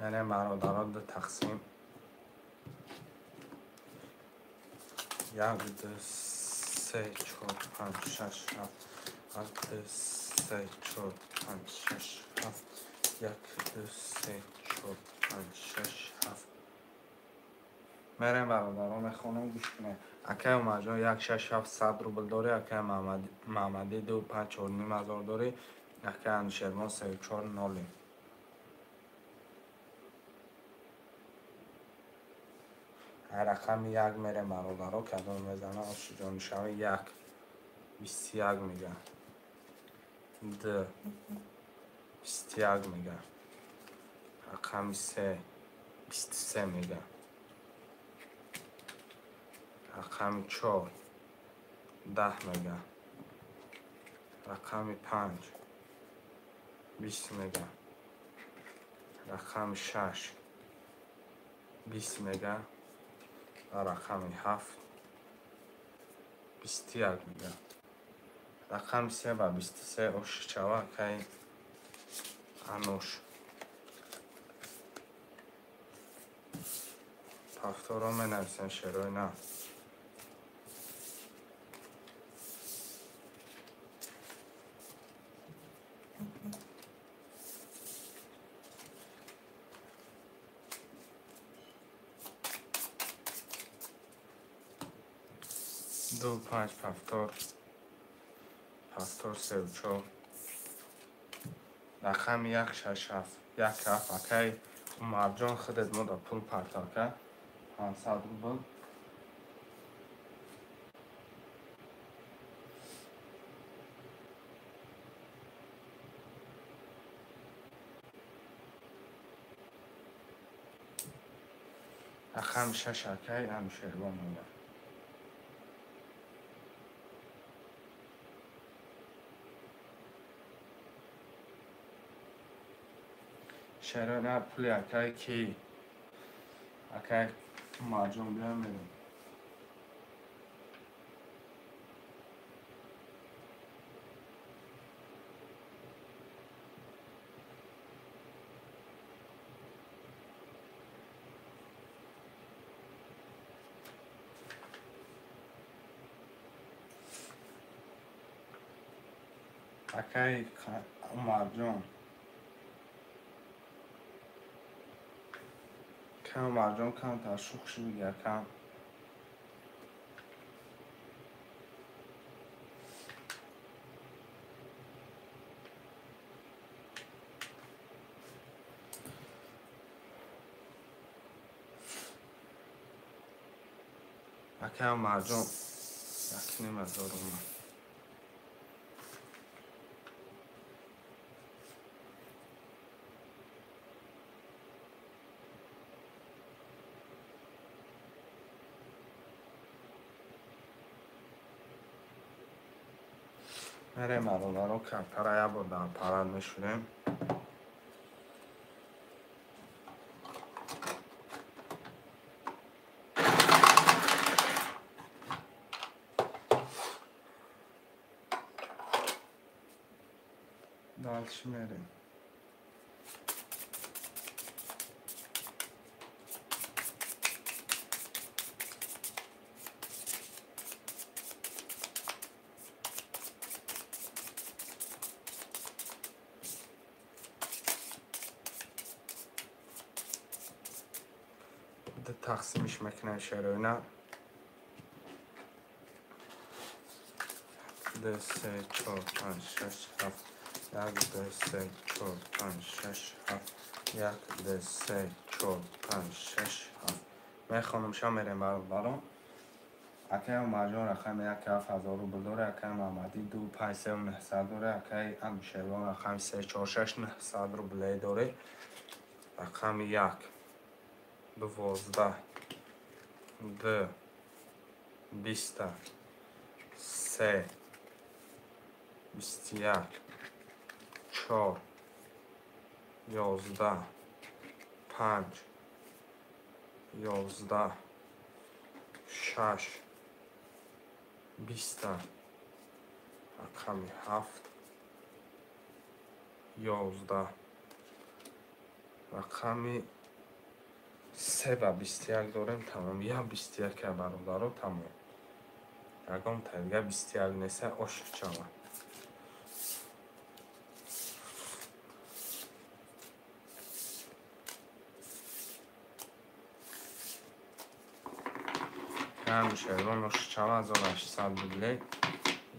мерем бародаро ду тақсим 1 2 3 4 5 6 7 1 2 3 4 5 6 7 1 2 3 4 5 6 7. Мерем бародаро мехонам, гӯш кунед. Акай Умарҷон 1 6 7 100 рубл дорӣ, акай Маҳмадӣ 2 5 4 ним ҳазор дорӣ, акай Анушервон 3 4 0. Рақами як мерем бародаро, кадом мезана ошиҷонишави 1 21 мега, 2 21 мега, рақами 3 23 мега, рақами 4 10 мега, рақами 5 20 мега, рақами 6 20 мега, рақами 7 21 мега. Рақами 3 ба 23 ошичава акай Ануш. Повторо менависем шерои на. Ду 5 повтор повтор 3 4 рақами 1 6 7 1 7 акай Умарҷон худат мо да пул партока 500 рубл. Рақами 6 акай Анушервон мега. Чаро на пули акай ки акай Умарҷон биём мерем. Акай Умарҷон кам Умарҷон камтар шух шуд якам. Акай Умарҷон 1,5 ҳазор омад. Мерем бародаро картара як бор дар парад мешурем. Дальше мерем. Тақсимиш мекунем шероина. 2, 3, 4, 5, 6, 7, 1, 2, 3, 4, 5, 6, 7, 1, 2, 3, 4, 5, 6, 7. Мехонам ша мерем бародарон. Акай Умарҷон рақами 1 7000 рубл дора, акай Маҳмадӣ 2 5 3 900 дора, акай Анушервон рақами 3 4 6 900 рубле дора. Рақами 1 12 2 20 3 21 4 11 5 11 6 20 рақами 7 11 рақами 3 ва 21 дорем, тамом. 1 21 бародаро, тамом. Ягон тайга 21 неса ошиқ чава. Ҳамшервон ошиқ чава 1800 рубле.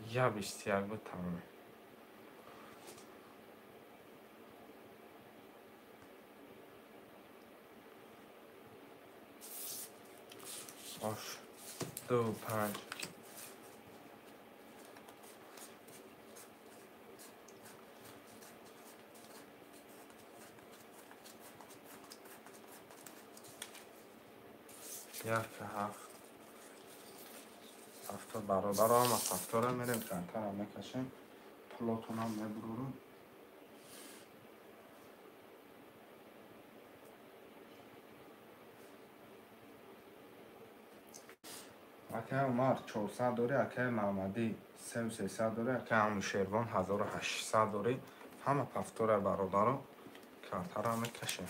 1 21 буд, тамом. Ош 2 5 1 7 7 бародаро, ҳама ҳафтора мерем, картара мекашем, пулотонам мебурорум. Акай Умар 400 дорӣ, акай Маҳмадӣ 3300 дорӣ, акай Анушервон 1800 дорӣ. Ҳама ҳафтора бародаро, картара мекашем.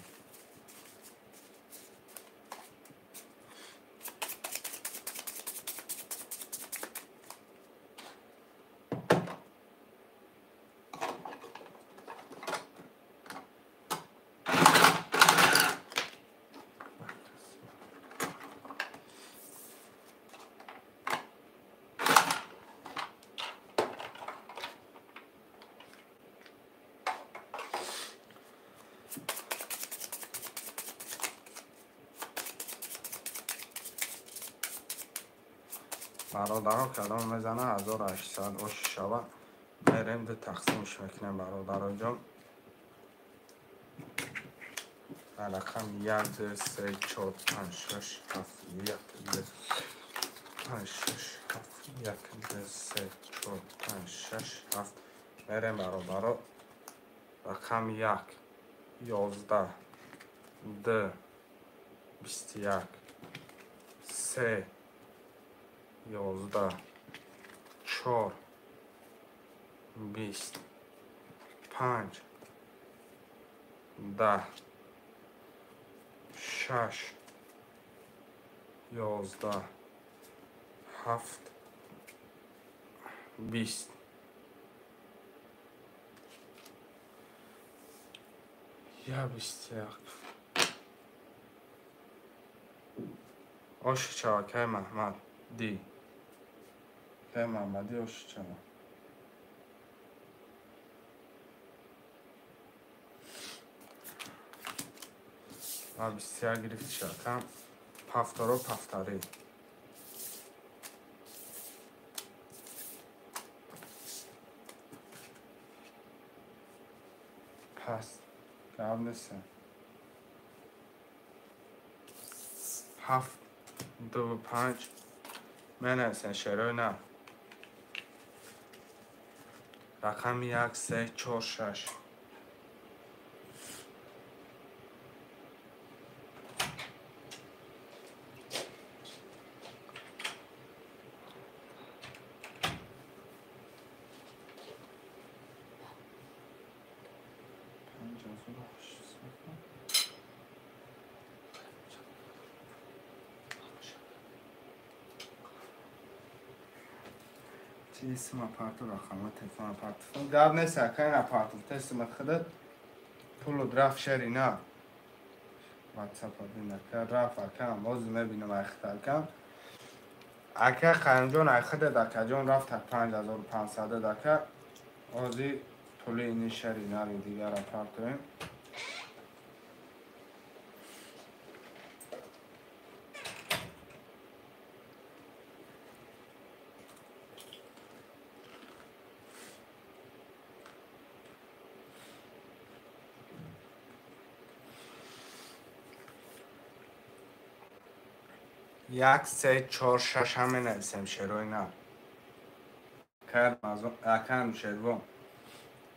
Бародаро кадом мезана 1800 ош шава, мерем ду тақсимш мекунем бародароҷон. Рақам 1 2 3 4 5 6 7 1 2 5 6 7 1 2 3 4 5 6 7. Мерем бародаро. Рақам 1 11 2 21 3 11 4 20 5 10 6 11 7 20 21. Оши чава кай Маҳмад ди. Кай Маҳмадӣ оши чава. Ма 21 гирифти шакам. Пафторо пафтарӣ. Пас гап нест. 7 2 5 менависен шерои нав. Рақами 1 3 4 6. 5800. Чи исм апарту рақама телефон апарту гап нест ака ин апарту тестима худат пулу рафт шери на ватсап бин ака рафт акам боз мебинам айхта акам ака Қаюмҷон айхудат акаҷон рафт 5500 ака ози пули ини шери нари дигар апартуем. Як се чор шаш ҳам менависем шерои нав. Акам шервон.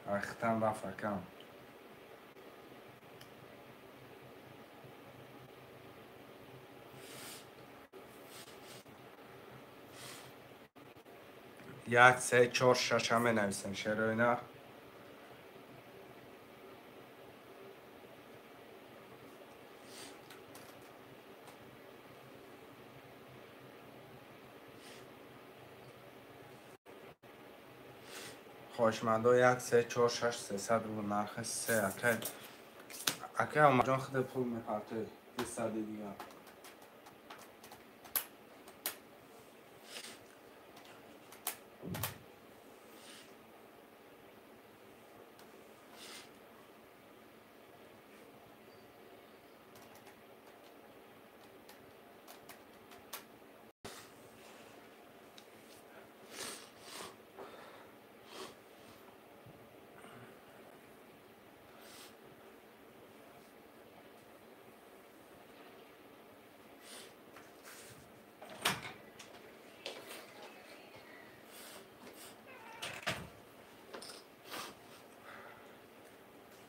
Ахтам рафт акам. Як се чор шаш ҳам менависем шерои нав. Хоҳишмандо 1 3 4 6 300 рубл нархи се ака. Ака Омарҷон худ пул мепартои 200 дигар.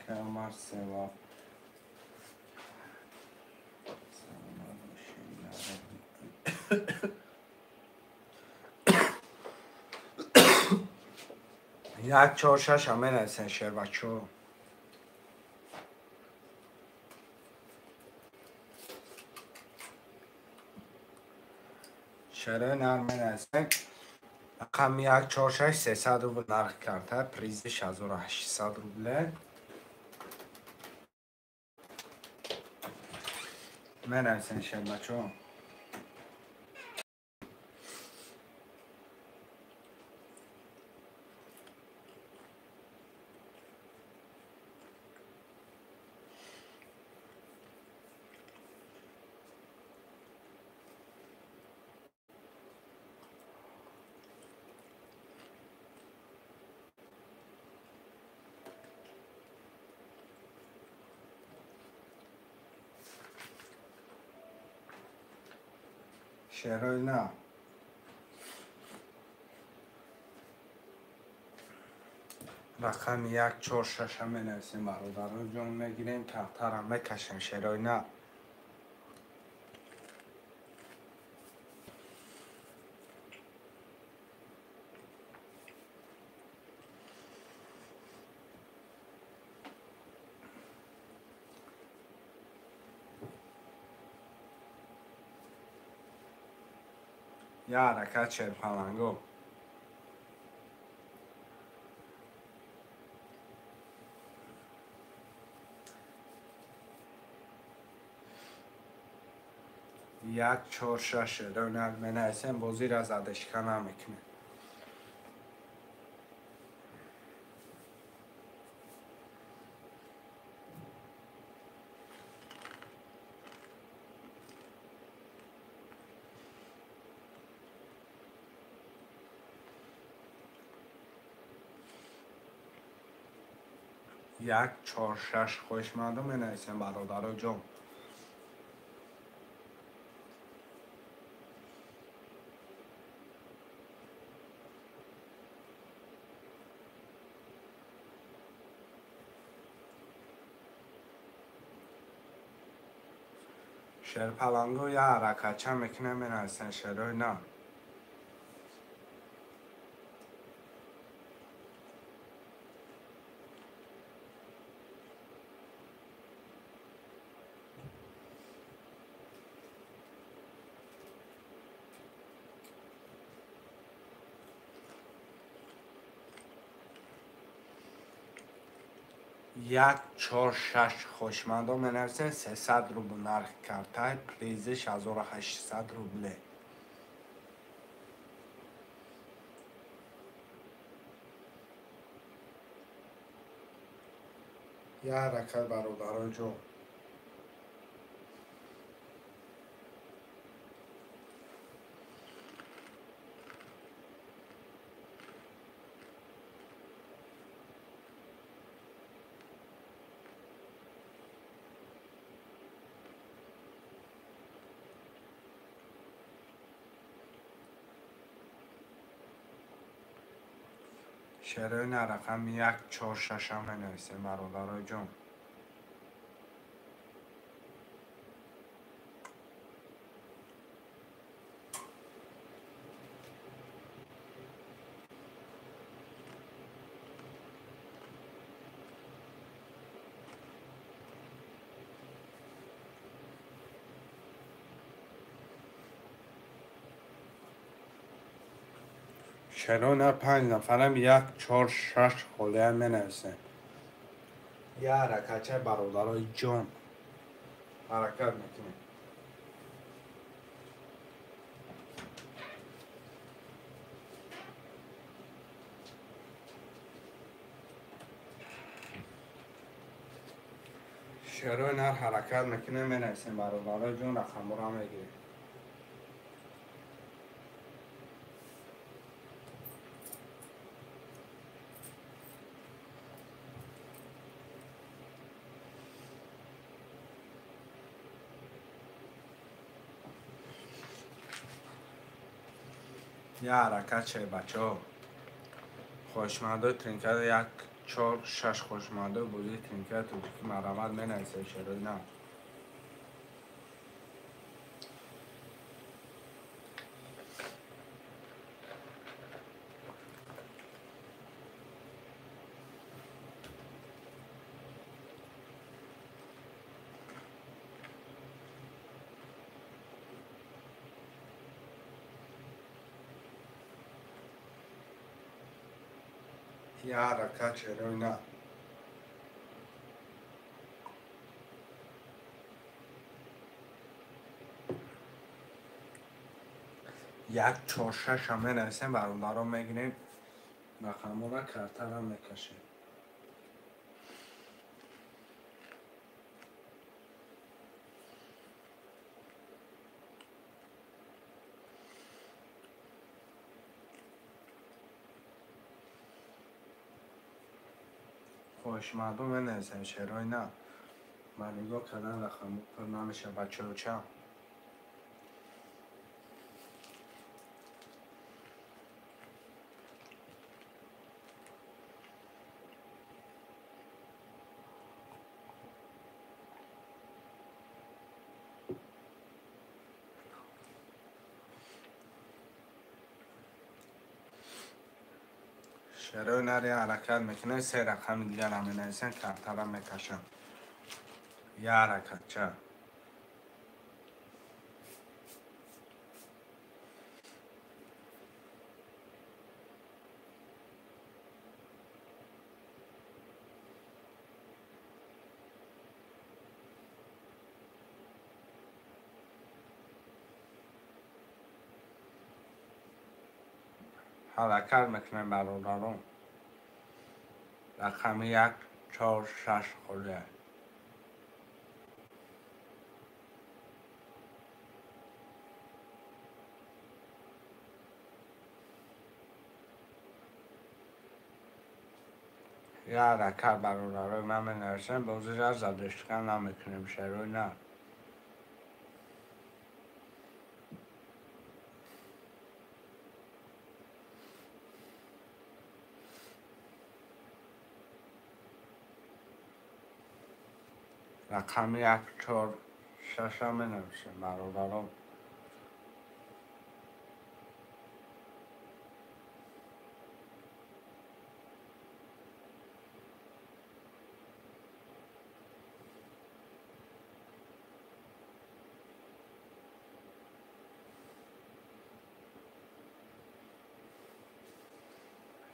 Умар сева. Як чор шаш ҳам менависен шербачо. Шерои нар менависен. Рақами 1 4 6 300 рубл нарх карта, призи 6800 рубле. Менависен шербачо. Шерои на. Рақами 1 4 6 ҳам менависем бародарон ҷон мегирем картарам мекашем шерои на. Я ҳаракат шерпаланго. Як чор шаш шерои нар менависем бозиро задешка намекунем. Як чор шаш хоҳишмандо менависем бародаро ҷон. Шерпаланго я ҳаракатча мекунем менависем шерои на. 1 4 6 хошмандо менависем 300 рубл нархи картай, призиш 1800 рубле. Я ҳаракат бародарои ҷон. Шерои на рақами 1 4 6 менависем бародарои ҷон. Шерои на 5 нафарам 1 4 6 холия менависем. Я ҳаракатча бародарои ҷон. Ҳаракат мекунем. Шерои нар ҳаракат мекунем, менависем бародарои ҷон, рақамҳоро мегирем. Я ҳаракат шавед бачаҳо. Хоҳишмандои тринкаи 1 4 6 хоҳишмандои бозии тринкаи тоҷикӣ марҳамат менависед шерои на. Я ҳаракат шерои на. Як 4 6 ҳам менависем, бародарон мегирем, рақамҳоро картара мекашем. Хоҳишмандо менависем шерои на. Ба нигоҳ кардан рақамҳо пур намешавад бачаҳо ча. Шерои нари ҳаракат мекунем, се рақами дигарам менависем, картара мекашам. Я ҳаракатча. Ҳаракат мекунем бародарон. Рақами 1 4 6 холия. Я ҳаракат бародарои ман менависем, бозиро задиштан намекунем шерои на. Рақами 1 4 6 менависем бародарон.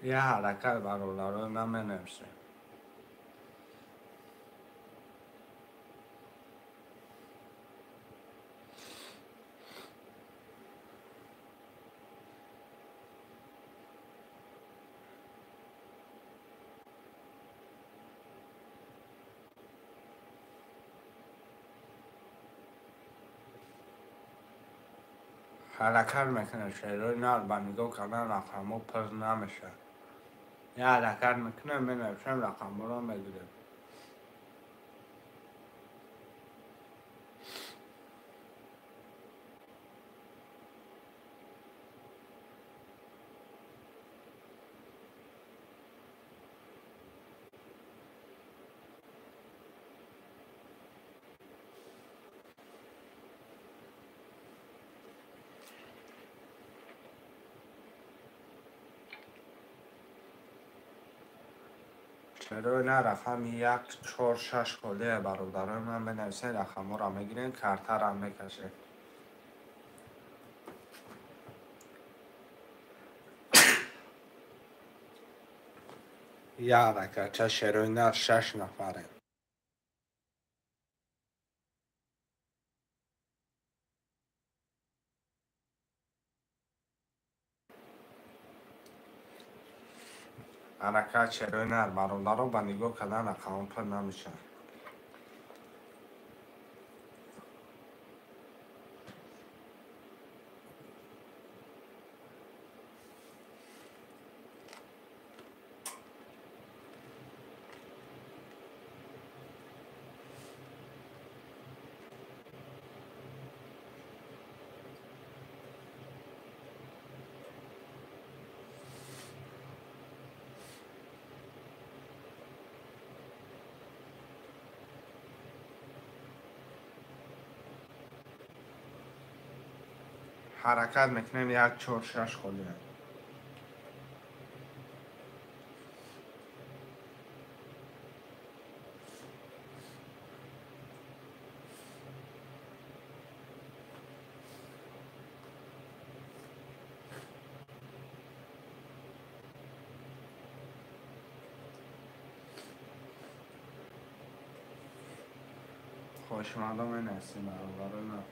Я ҳаракат бародарои ман менависем. Ҳаракат мекунад шерои нар ба нигоҳ кардан рақамҳо пур намешавад. Я ҳаракат мекунем, менависем, рақамҳоро мегирем. Шерои нар рақами 1, 4, 6 холия бародарои ман менависем, рақамҳоро мегирем, картаро мекашем. Як ҳаракатча шерои нар 6 нафарем. Ҳаракат шерои нар бародаро ба нигоҳ кардан рақамҳо пур намешавад. Ҳаракат мекунем 1, 4, 6 холия. Хоҳишмандон менависем бародарои ман.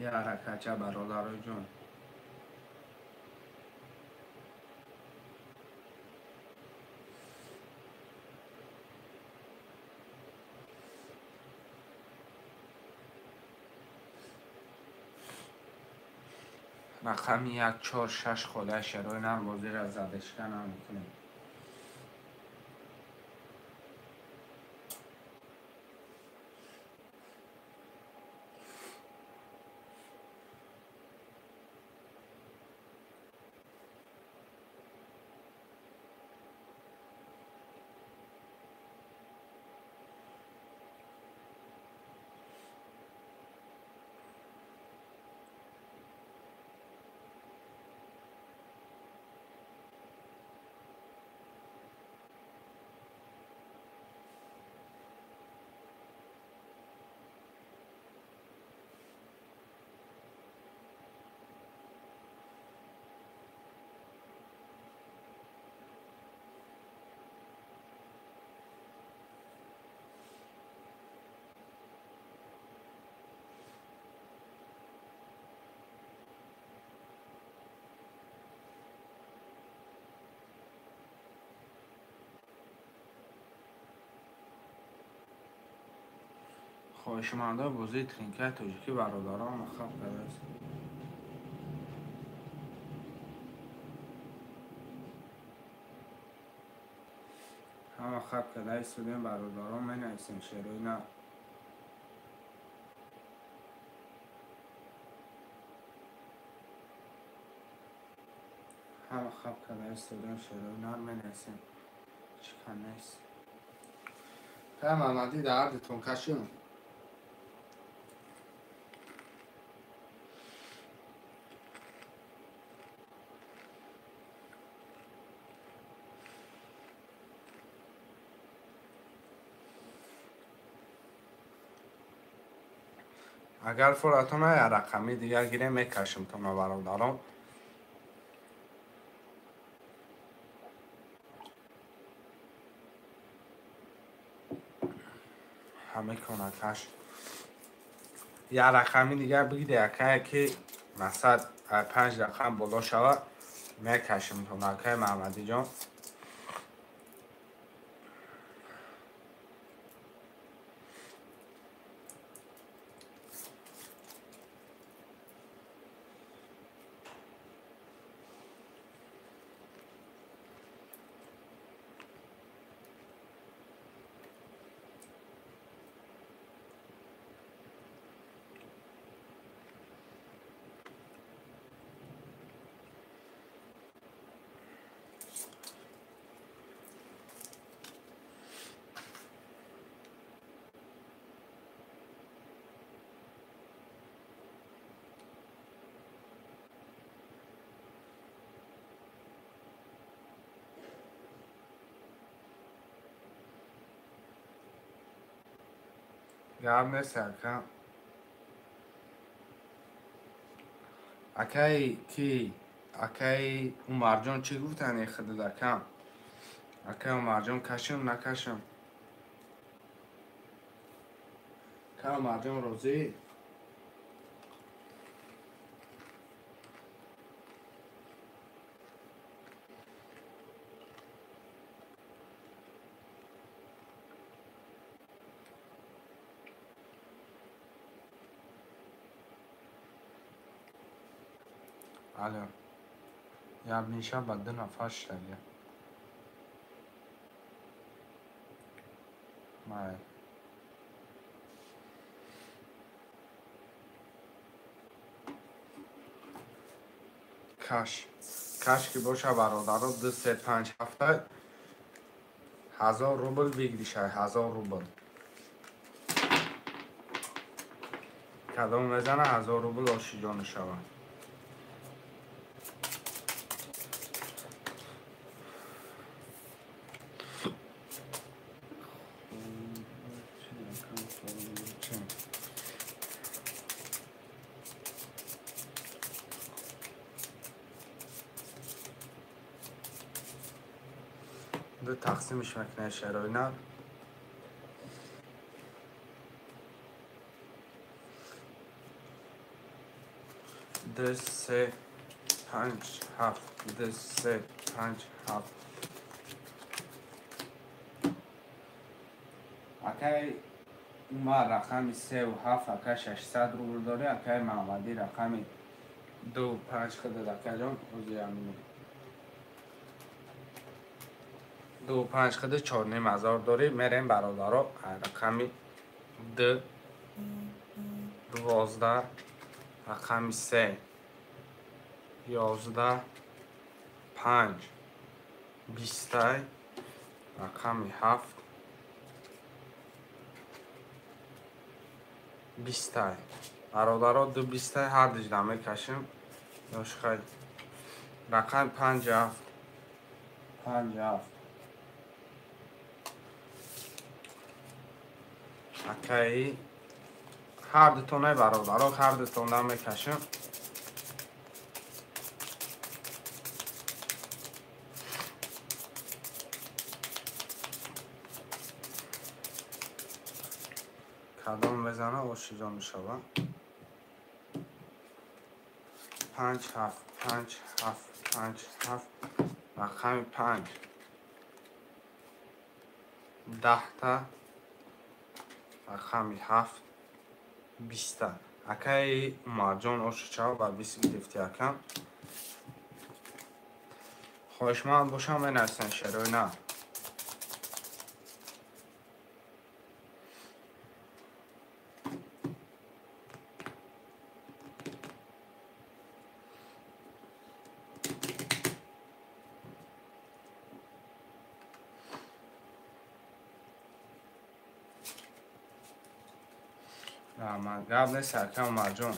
Я ҳаракатча бародарои ҷон. Рақами 1, 4, 6 холия шерои нар бозиро задешка намекунем. Хоҳишмандои бозии тринкаи тоҷикӣ бародарон махаб кардааст. Ҳама хаб карда истодем бародарон, менависем шерои нар. Ҳама хаб карда истодем шерои нар менависем. Чӣ кам нест. Ка Мамадӣ дар ҳардитон кашем. Агар фуратона я рақами дигар гирем мекашем тона бародарон. Мекунакаш. Я рақами дигар бигире, акае ки мақсад 5 рақам боло шава, мекашим тон, акаи Маҳмадиҷон. Гап нест, ака. Акаи ки, акаи Умарҷон чӣ гуфтани худат, ака? Акаи Умарҷон, кашим, накашим? Ака Умарҷон розӣ? Алло. Я бинша ба 2 нафар шудагия. Май. Каш. Каш ки боша, бародаро, 2 3 5 7 1000 рубл выигрыш ай, 1000 рубл. Кадом мезана 1000 рубл ошиҷон шавад. Тақсимиш мекунад шароина. Ду се панҷ ҳафт, ду се панҷ ҳафт. Акай Умар рақами 3 ва 7, акай 600 рубл дорӣ, акай Маҳмадӣ рақами 2 5 худат, акаҷон, ози амину. 2 5 худи 4,5 ҳазор дорӣ. Мерем, бародаро, рақами 2 12, рақами 3 11, 5 20-ай, рақами 7 20-ай. Бародаро, 2 20-ай, ҳар дижда мекашем. Ёшхай. Рақами 5 7, 5 7. Акаи ҳар дутонаи, бародаро, ҳар дутонда мекашем. Кадом мезана, ошиҷон мешава. 5 7, 5 7, 5 7, рақами 5 10-та, рақами 7 20-та. Акаи Умарҷон, ошучав ба 20 гирифти, ака. Хоҳишманд бошам, менависен шерои на. Раҳмат. Гап нест, ака Умарҷон.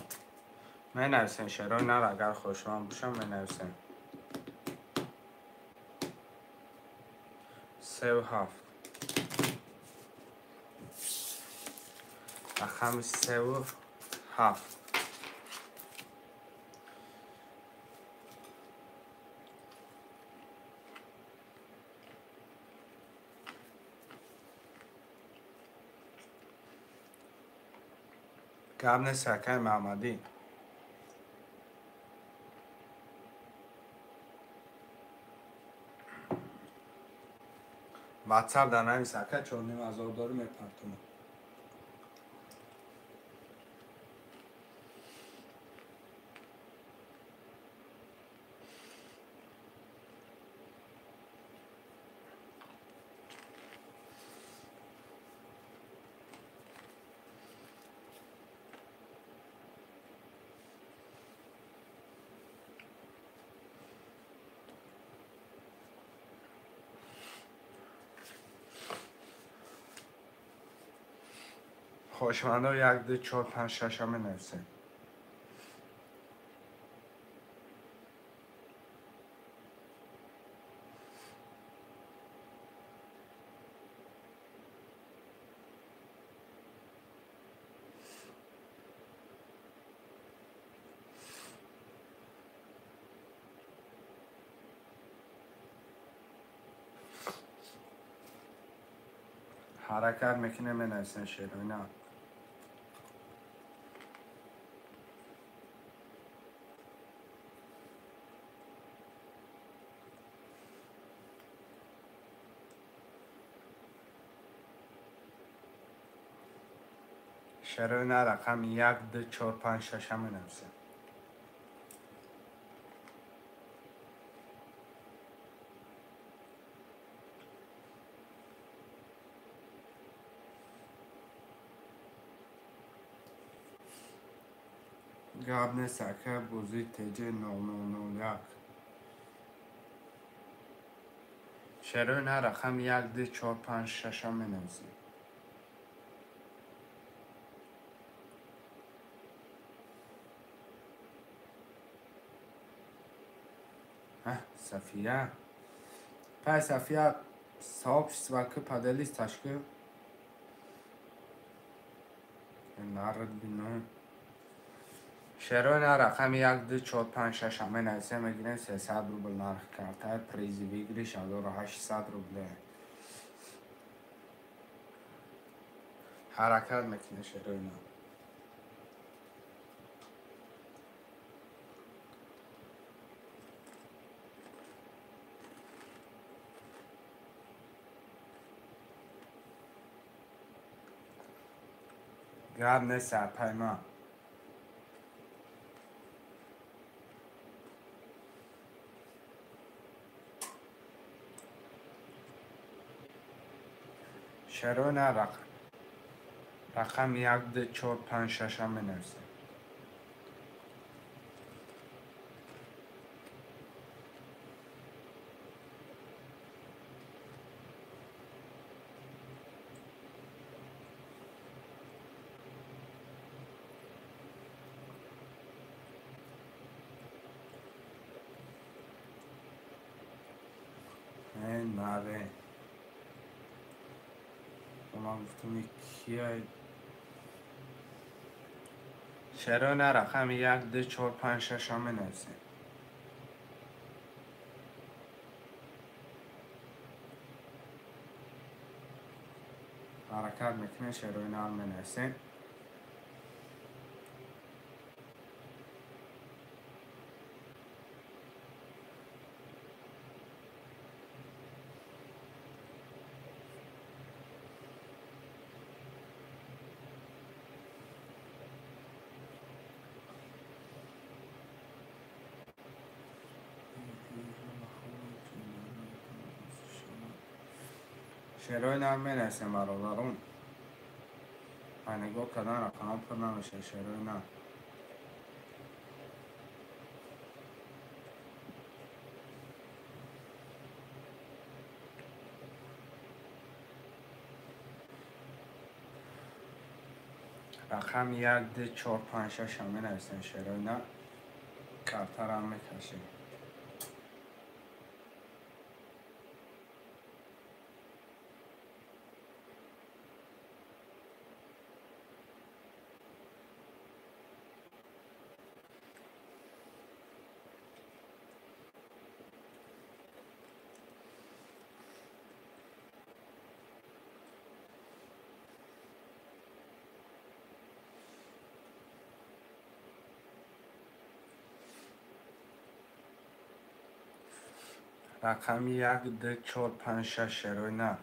Менависен шерои нар, агар хоҳишманд бошам, менависен. 3 ва 7. Рақами 3 ва 7. Гап нест, акай Маҳмадӣ. Ватсап дар навис, ака, 4500 дорӣ, мепартонам. Хоҳишмандо 1, 2, 4, 5, 6 ҳа менависем. Ҳаракат мекунем, менависем, шероина. Шероина рақами 1, 2, 4, 5, 6 ҳа менависем. Гап нест, ака, бозии ТЖ 0001. Шероина рақами 1, 2, 4, 5, 6 ҳа менависем. Сафия. Пай Сафия, сообщество ки поделись ташки. Нарад бино. Шероина рақами 1, 2, 4, 5, 6 ҳа менависем, мегирем 300 рубл нарх карта, призи выигрыш 1800 рубле. Ҳаракат мекунем, шероина. Гап нест, апайма. Шероина рақами 1, 2, 4, 5, 6 ҳа менависем. Наре. Ман гуфтам, кия. Шероина рақами 1, 2, 4, 5, 6 ҳа менависем. Ҳаракат мекунем, шероина менависем. Шероина менависем, бародарон. Ба нигоҳ кардан рақамҳо пур намешавад, шероина. Рақами 1, 2, 4, 5, 6 ҳа менависем, шероина. Картаро мекашем. Рақами 1, 2, 4, 5, 6 шерои на.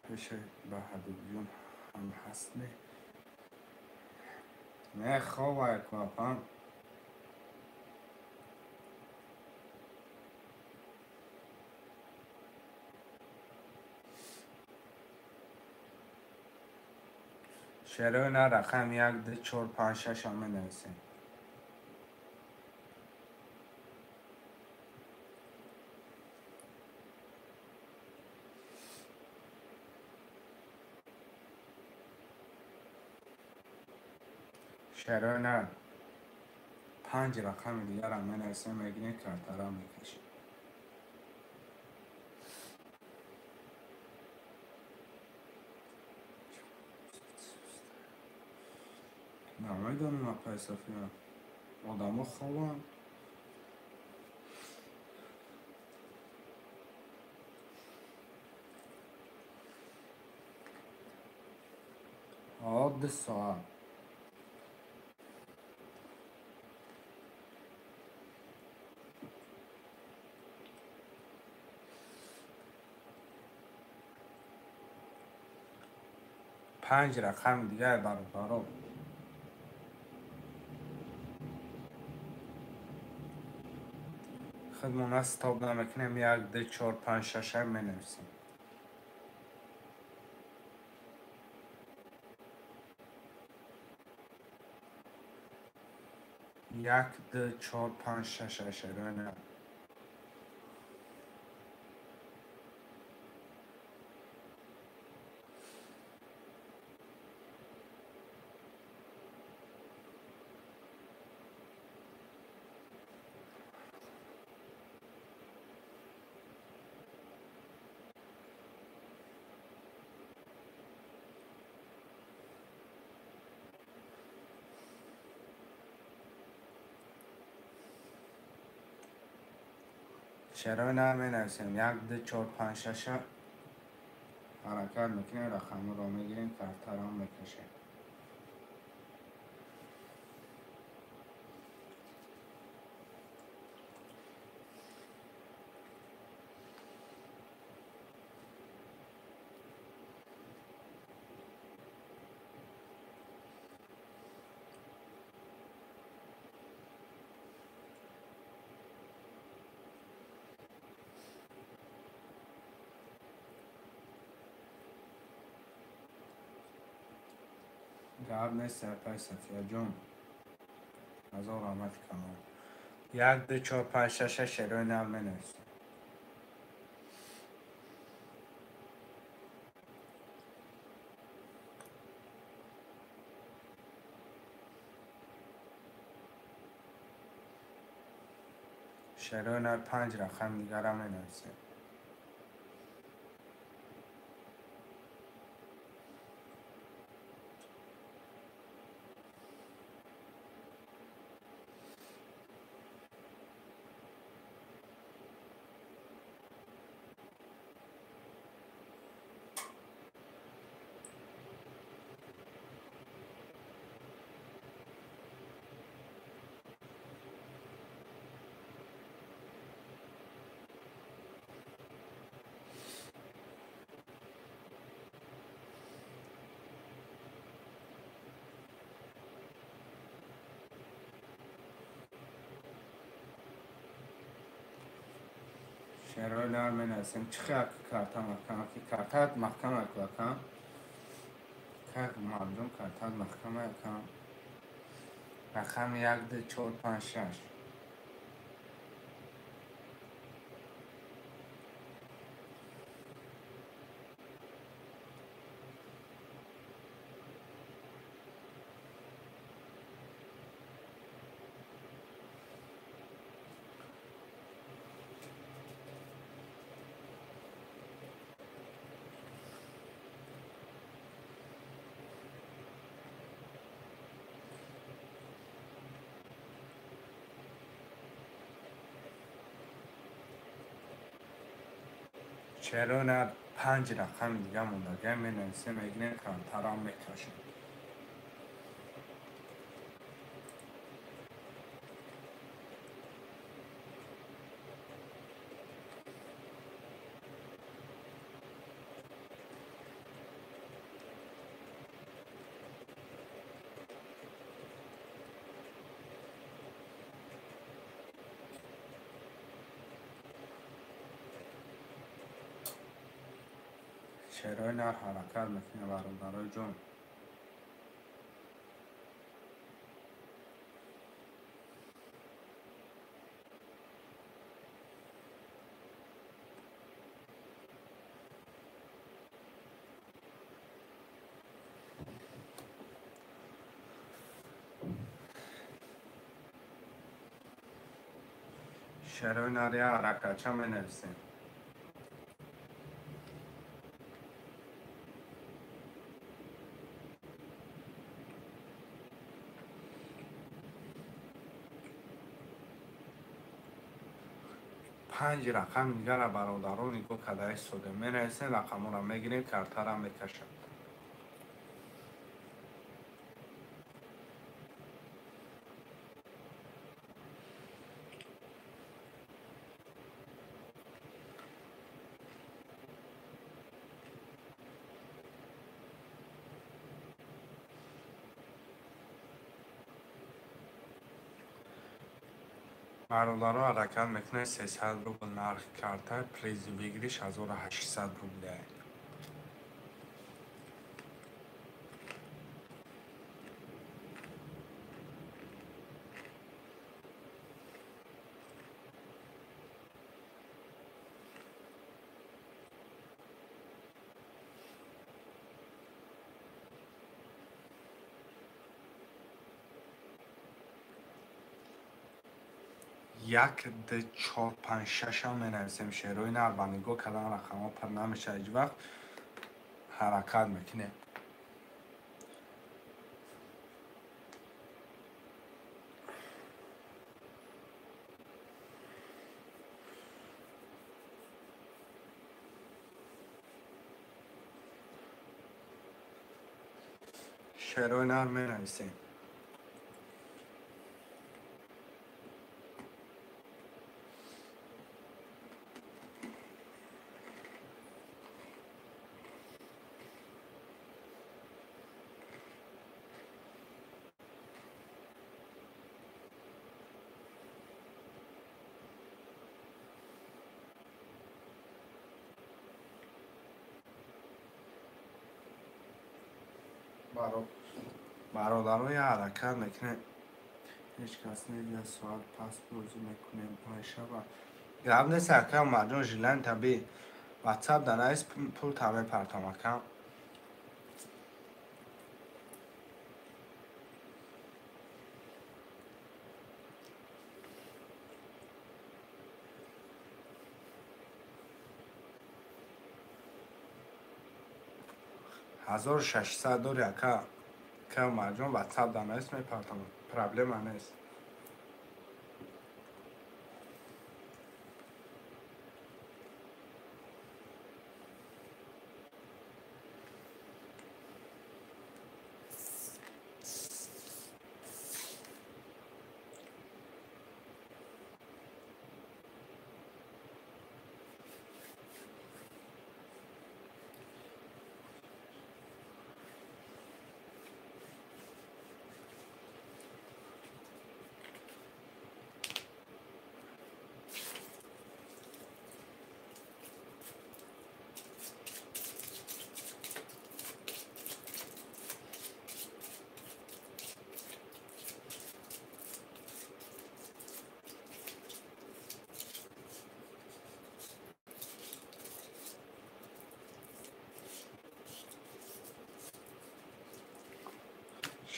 Пеши ба Ҳабибҷон ҳам ҳаст не? Не, хобай куапам. Шерои на рақами 1, 2, 4, 5, 6 ҳам менависем. Шерои на 5 рақами дигарам менависем, мегирем, картара мекашем. Намедонам, апай София. Одамо хобанд. 2 соат. 5 рақами дигар бародаро. Худмона стоп намекунем, 1, 2, 4, 5, 6 менависем. 1, 2, 4, 5, 6 шерои на. Шерои на менависем. 1, 2, 4, 5, 6 ҳаракат мекунем, рақамро мегирем, картаро мекашем. Гап нест, апай Софияҷон. Ҳазор раҳмати калон. 1, 2, 4, 5, 6 шерои нав менависем. Шерои нав 5 рақами дигара менависем. Шерои нав менависем. Чӣ хел карта маҳкама ки картаат маҳкама кунакам? Как мардум картаат маҳкама кунам? Рақами 1, 2, 4, 5, 6. Чаро на 5 рақами дига мондага менависем, мегирем, картарам мекашем. Шерои нар ҳаракат мекунем, бародарои ҷон. Шерои нар я ҳаракатча менависем. Панҷ рақам дигара бародарон нигоҳ карда истодем. Менависем, рақамҳоро мегирем, картара мекашам. Бародаро ҳаракат мекунед, 300 рубл нархи карта, призи выигрыш 1800 рубля. Як, д, чор, панҷ, шашам менависем. Шерои нар ба нигоҳ кардан рақамҳо пур намешавад ҳеҷ вақт. Ҳаракат мекунем. Шерои нар менависем. Бародаро я ҳаракат мекунем. Ҳеҷ кас недиҳад, соат пас бозӣ мекунем панҷшаба. Гап нест ака Умарҷон, жилани табиӣ. Ватсап да навис, пул та мепартом ака. Ҳазору шашсад дори ака. Ака Умарҷон, ватсап да навис, мепартом. Проблема нест.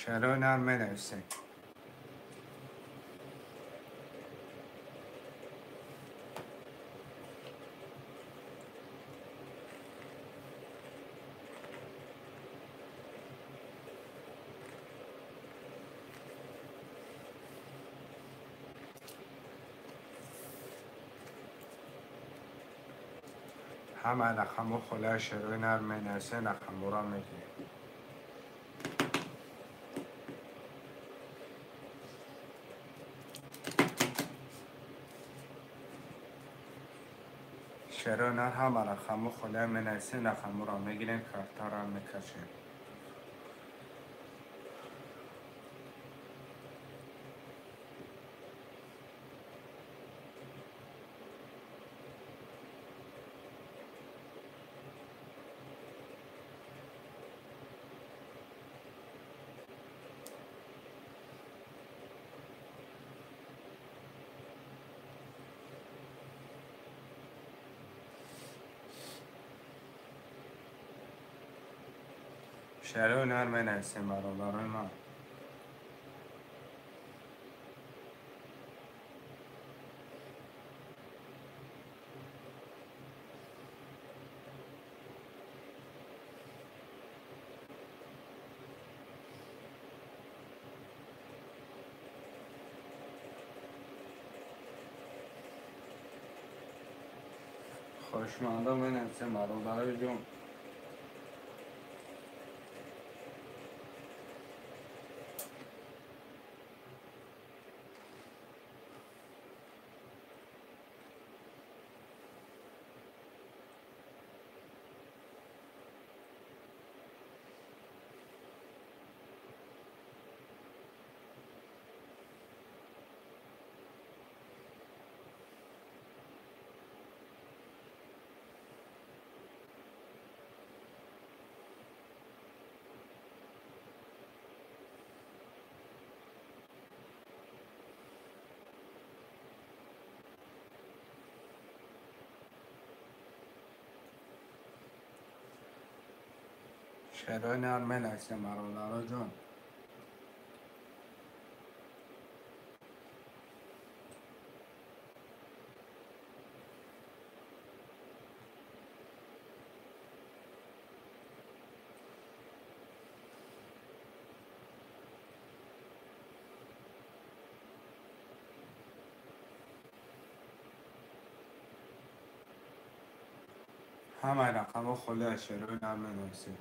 Шерои нар менависем. Ҳама рақамҳо холаи шерои нар менависем, рақамҳоро мегирем. Шерои нар ҳама рақамҳо холаи менависем, рақамҳоро мегирем, картаро мекашем. Шерои нар менависем, бародарои ман. Хоҳишмандо менависем, бародарои ҷон. Шерои нар менависем, бародаро ҷон. Ҳамаи рақамҳо холӣ аз, шерои нар менависем.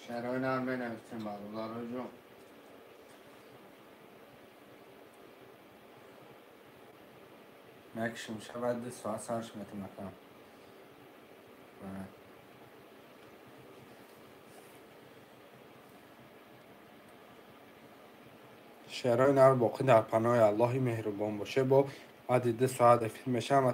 Шерои нар менависем, бародаро ҷон. Мекшим шавад, 2 соат сарш метавонам. Шерои нар, боқӣ дар паноҳи Аллоҳи меҳрубон боше. Бо баъди 2 соат эфир мешавам.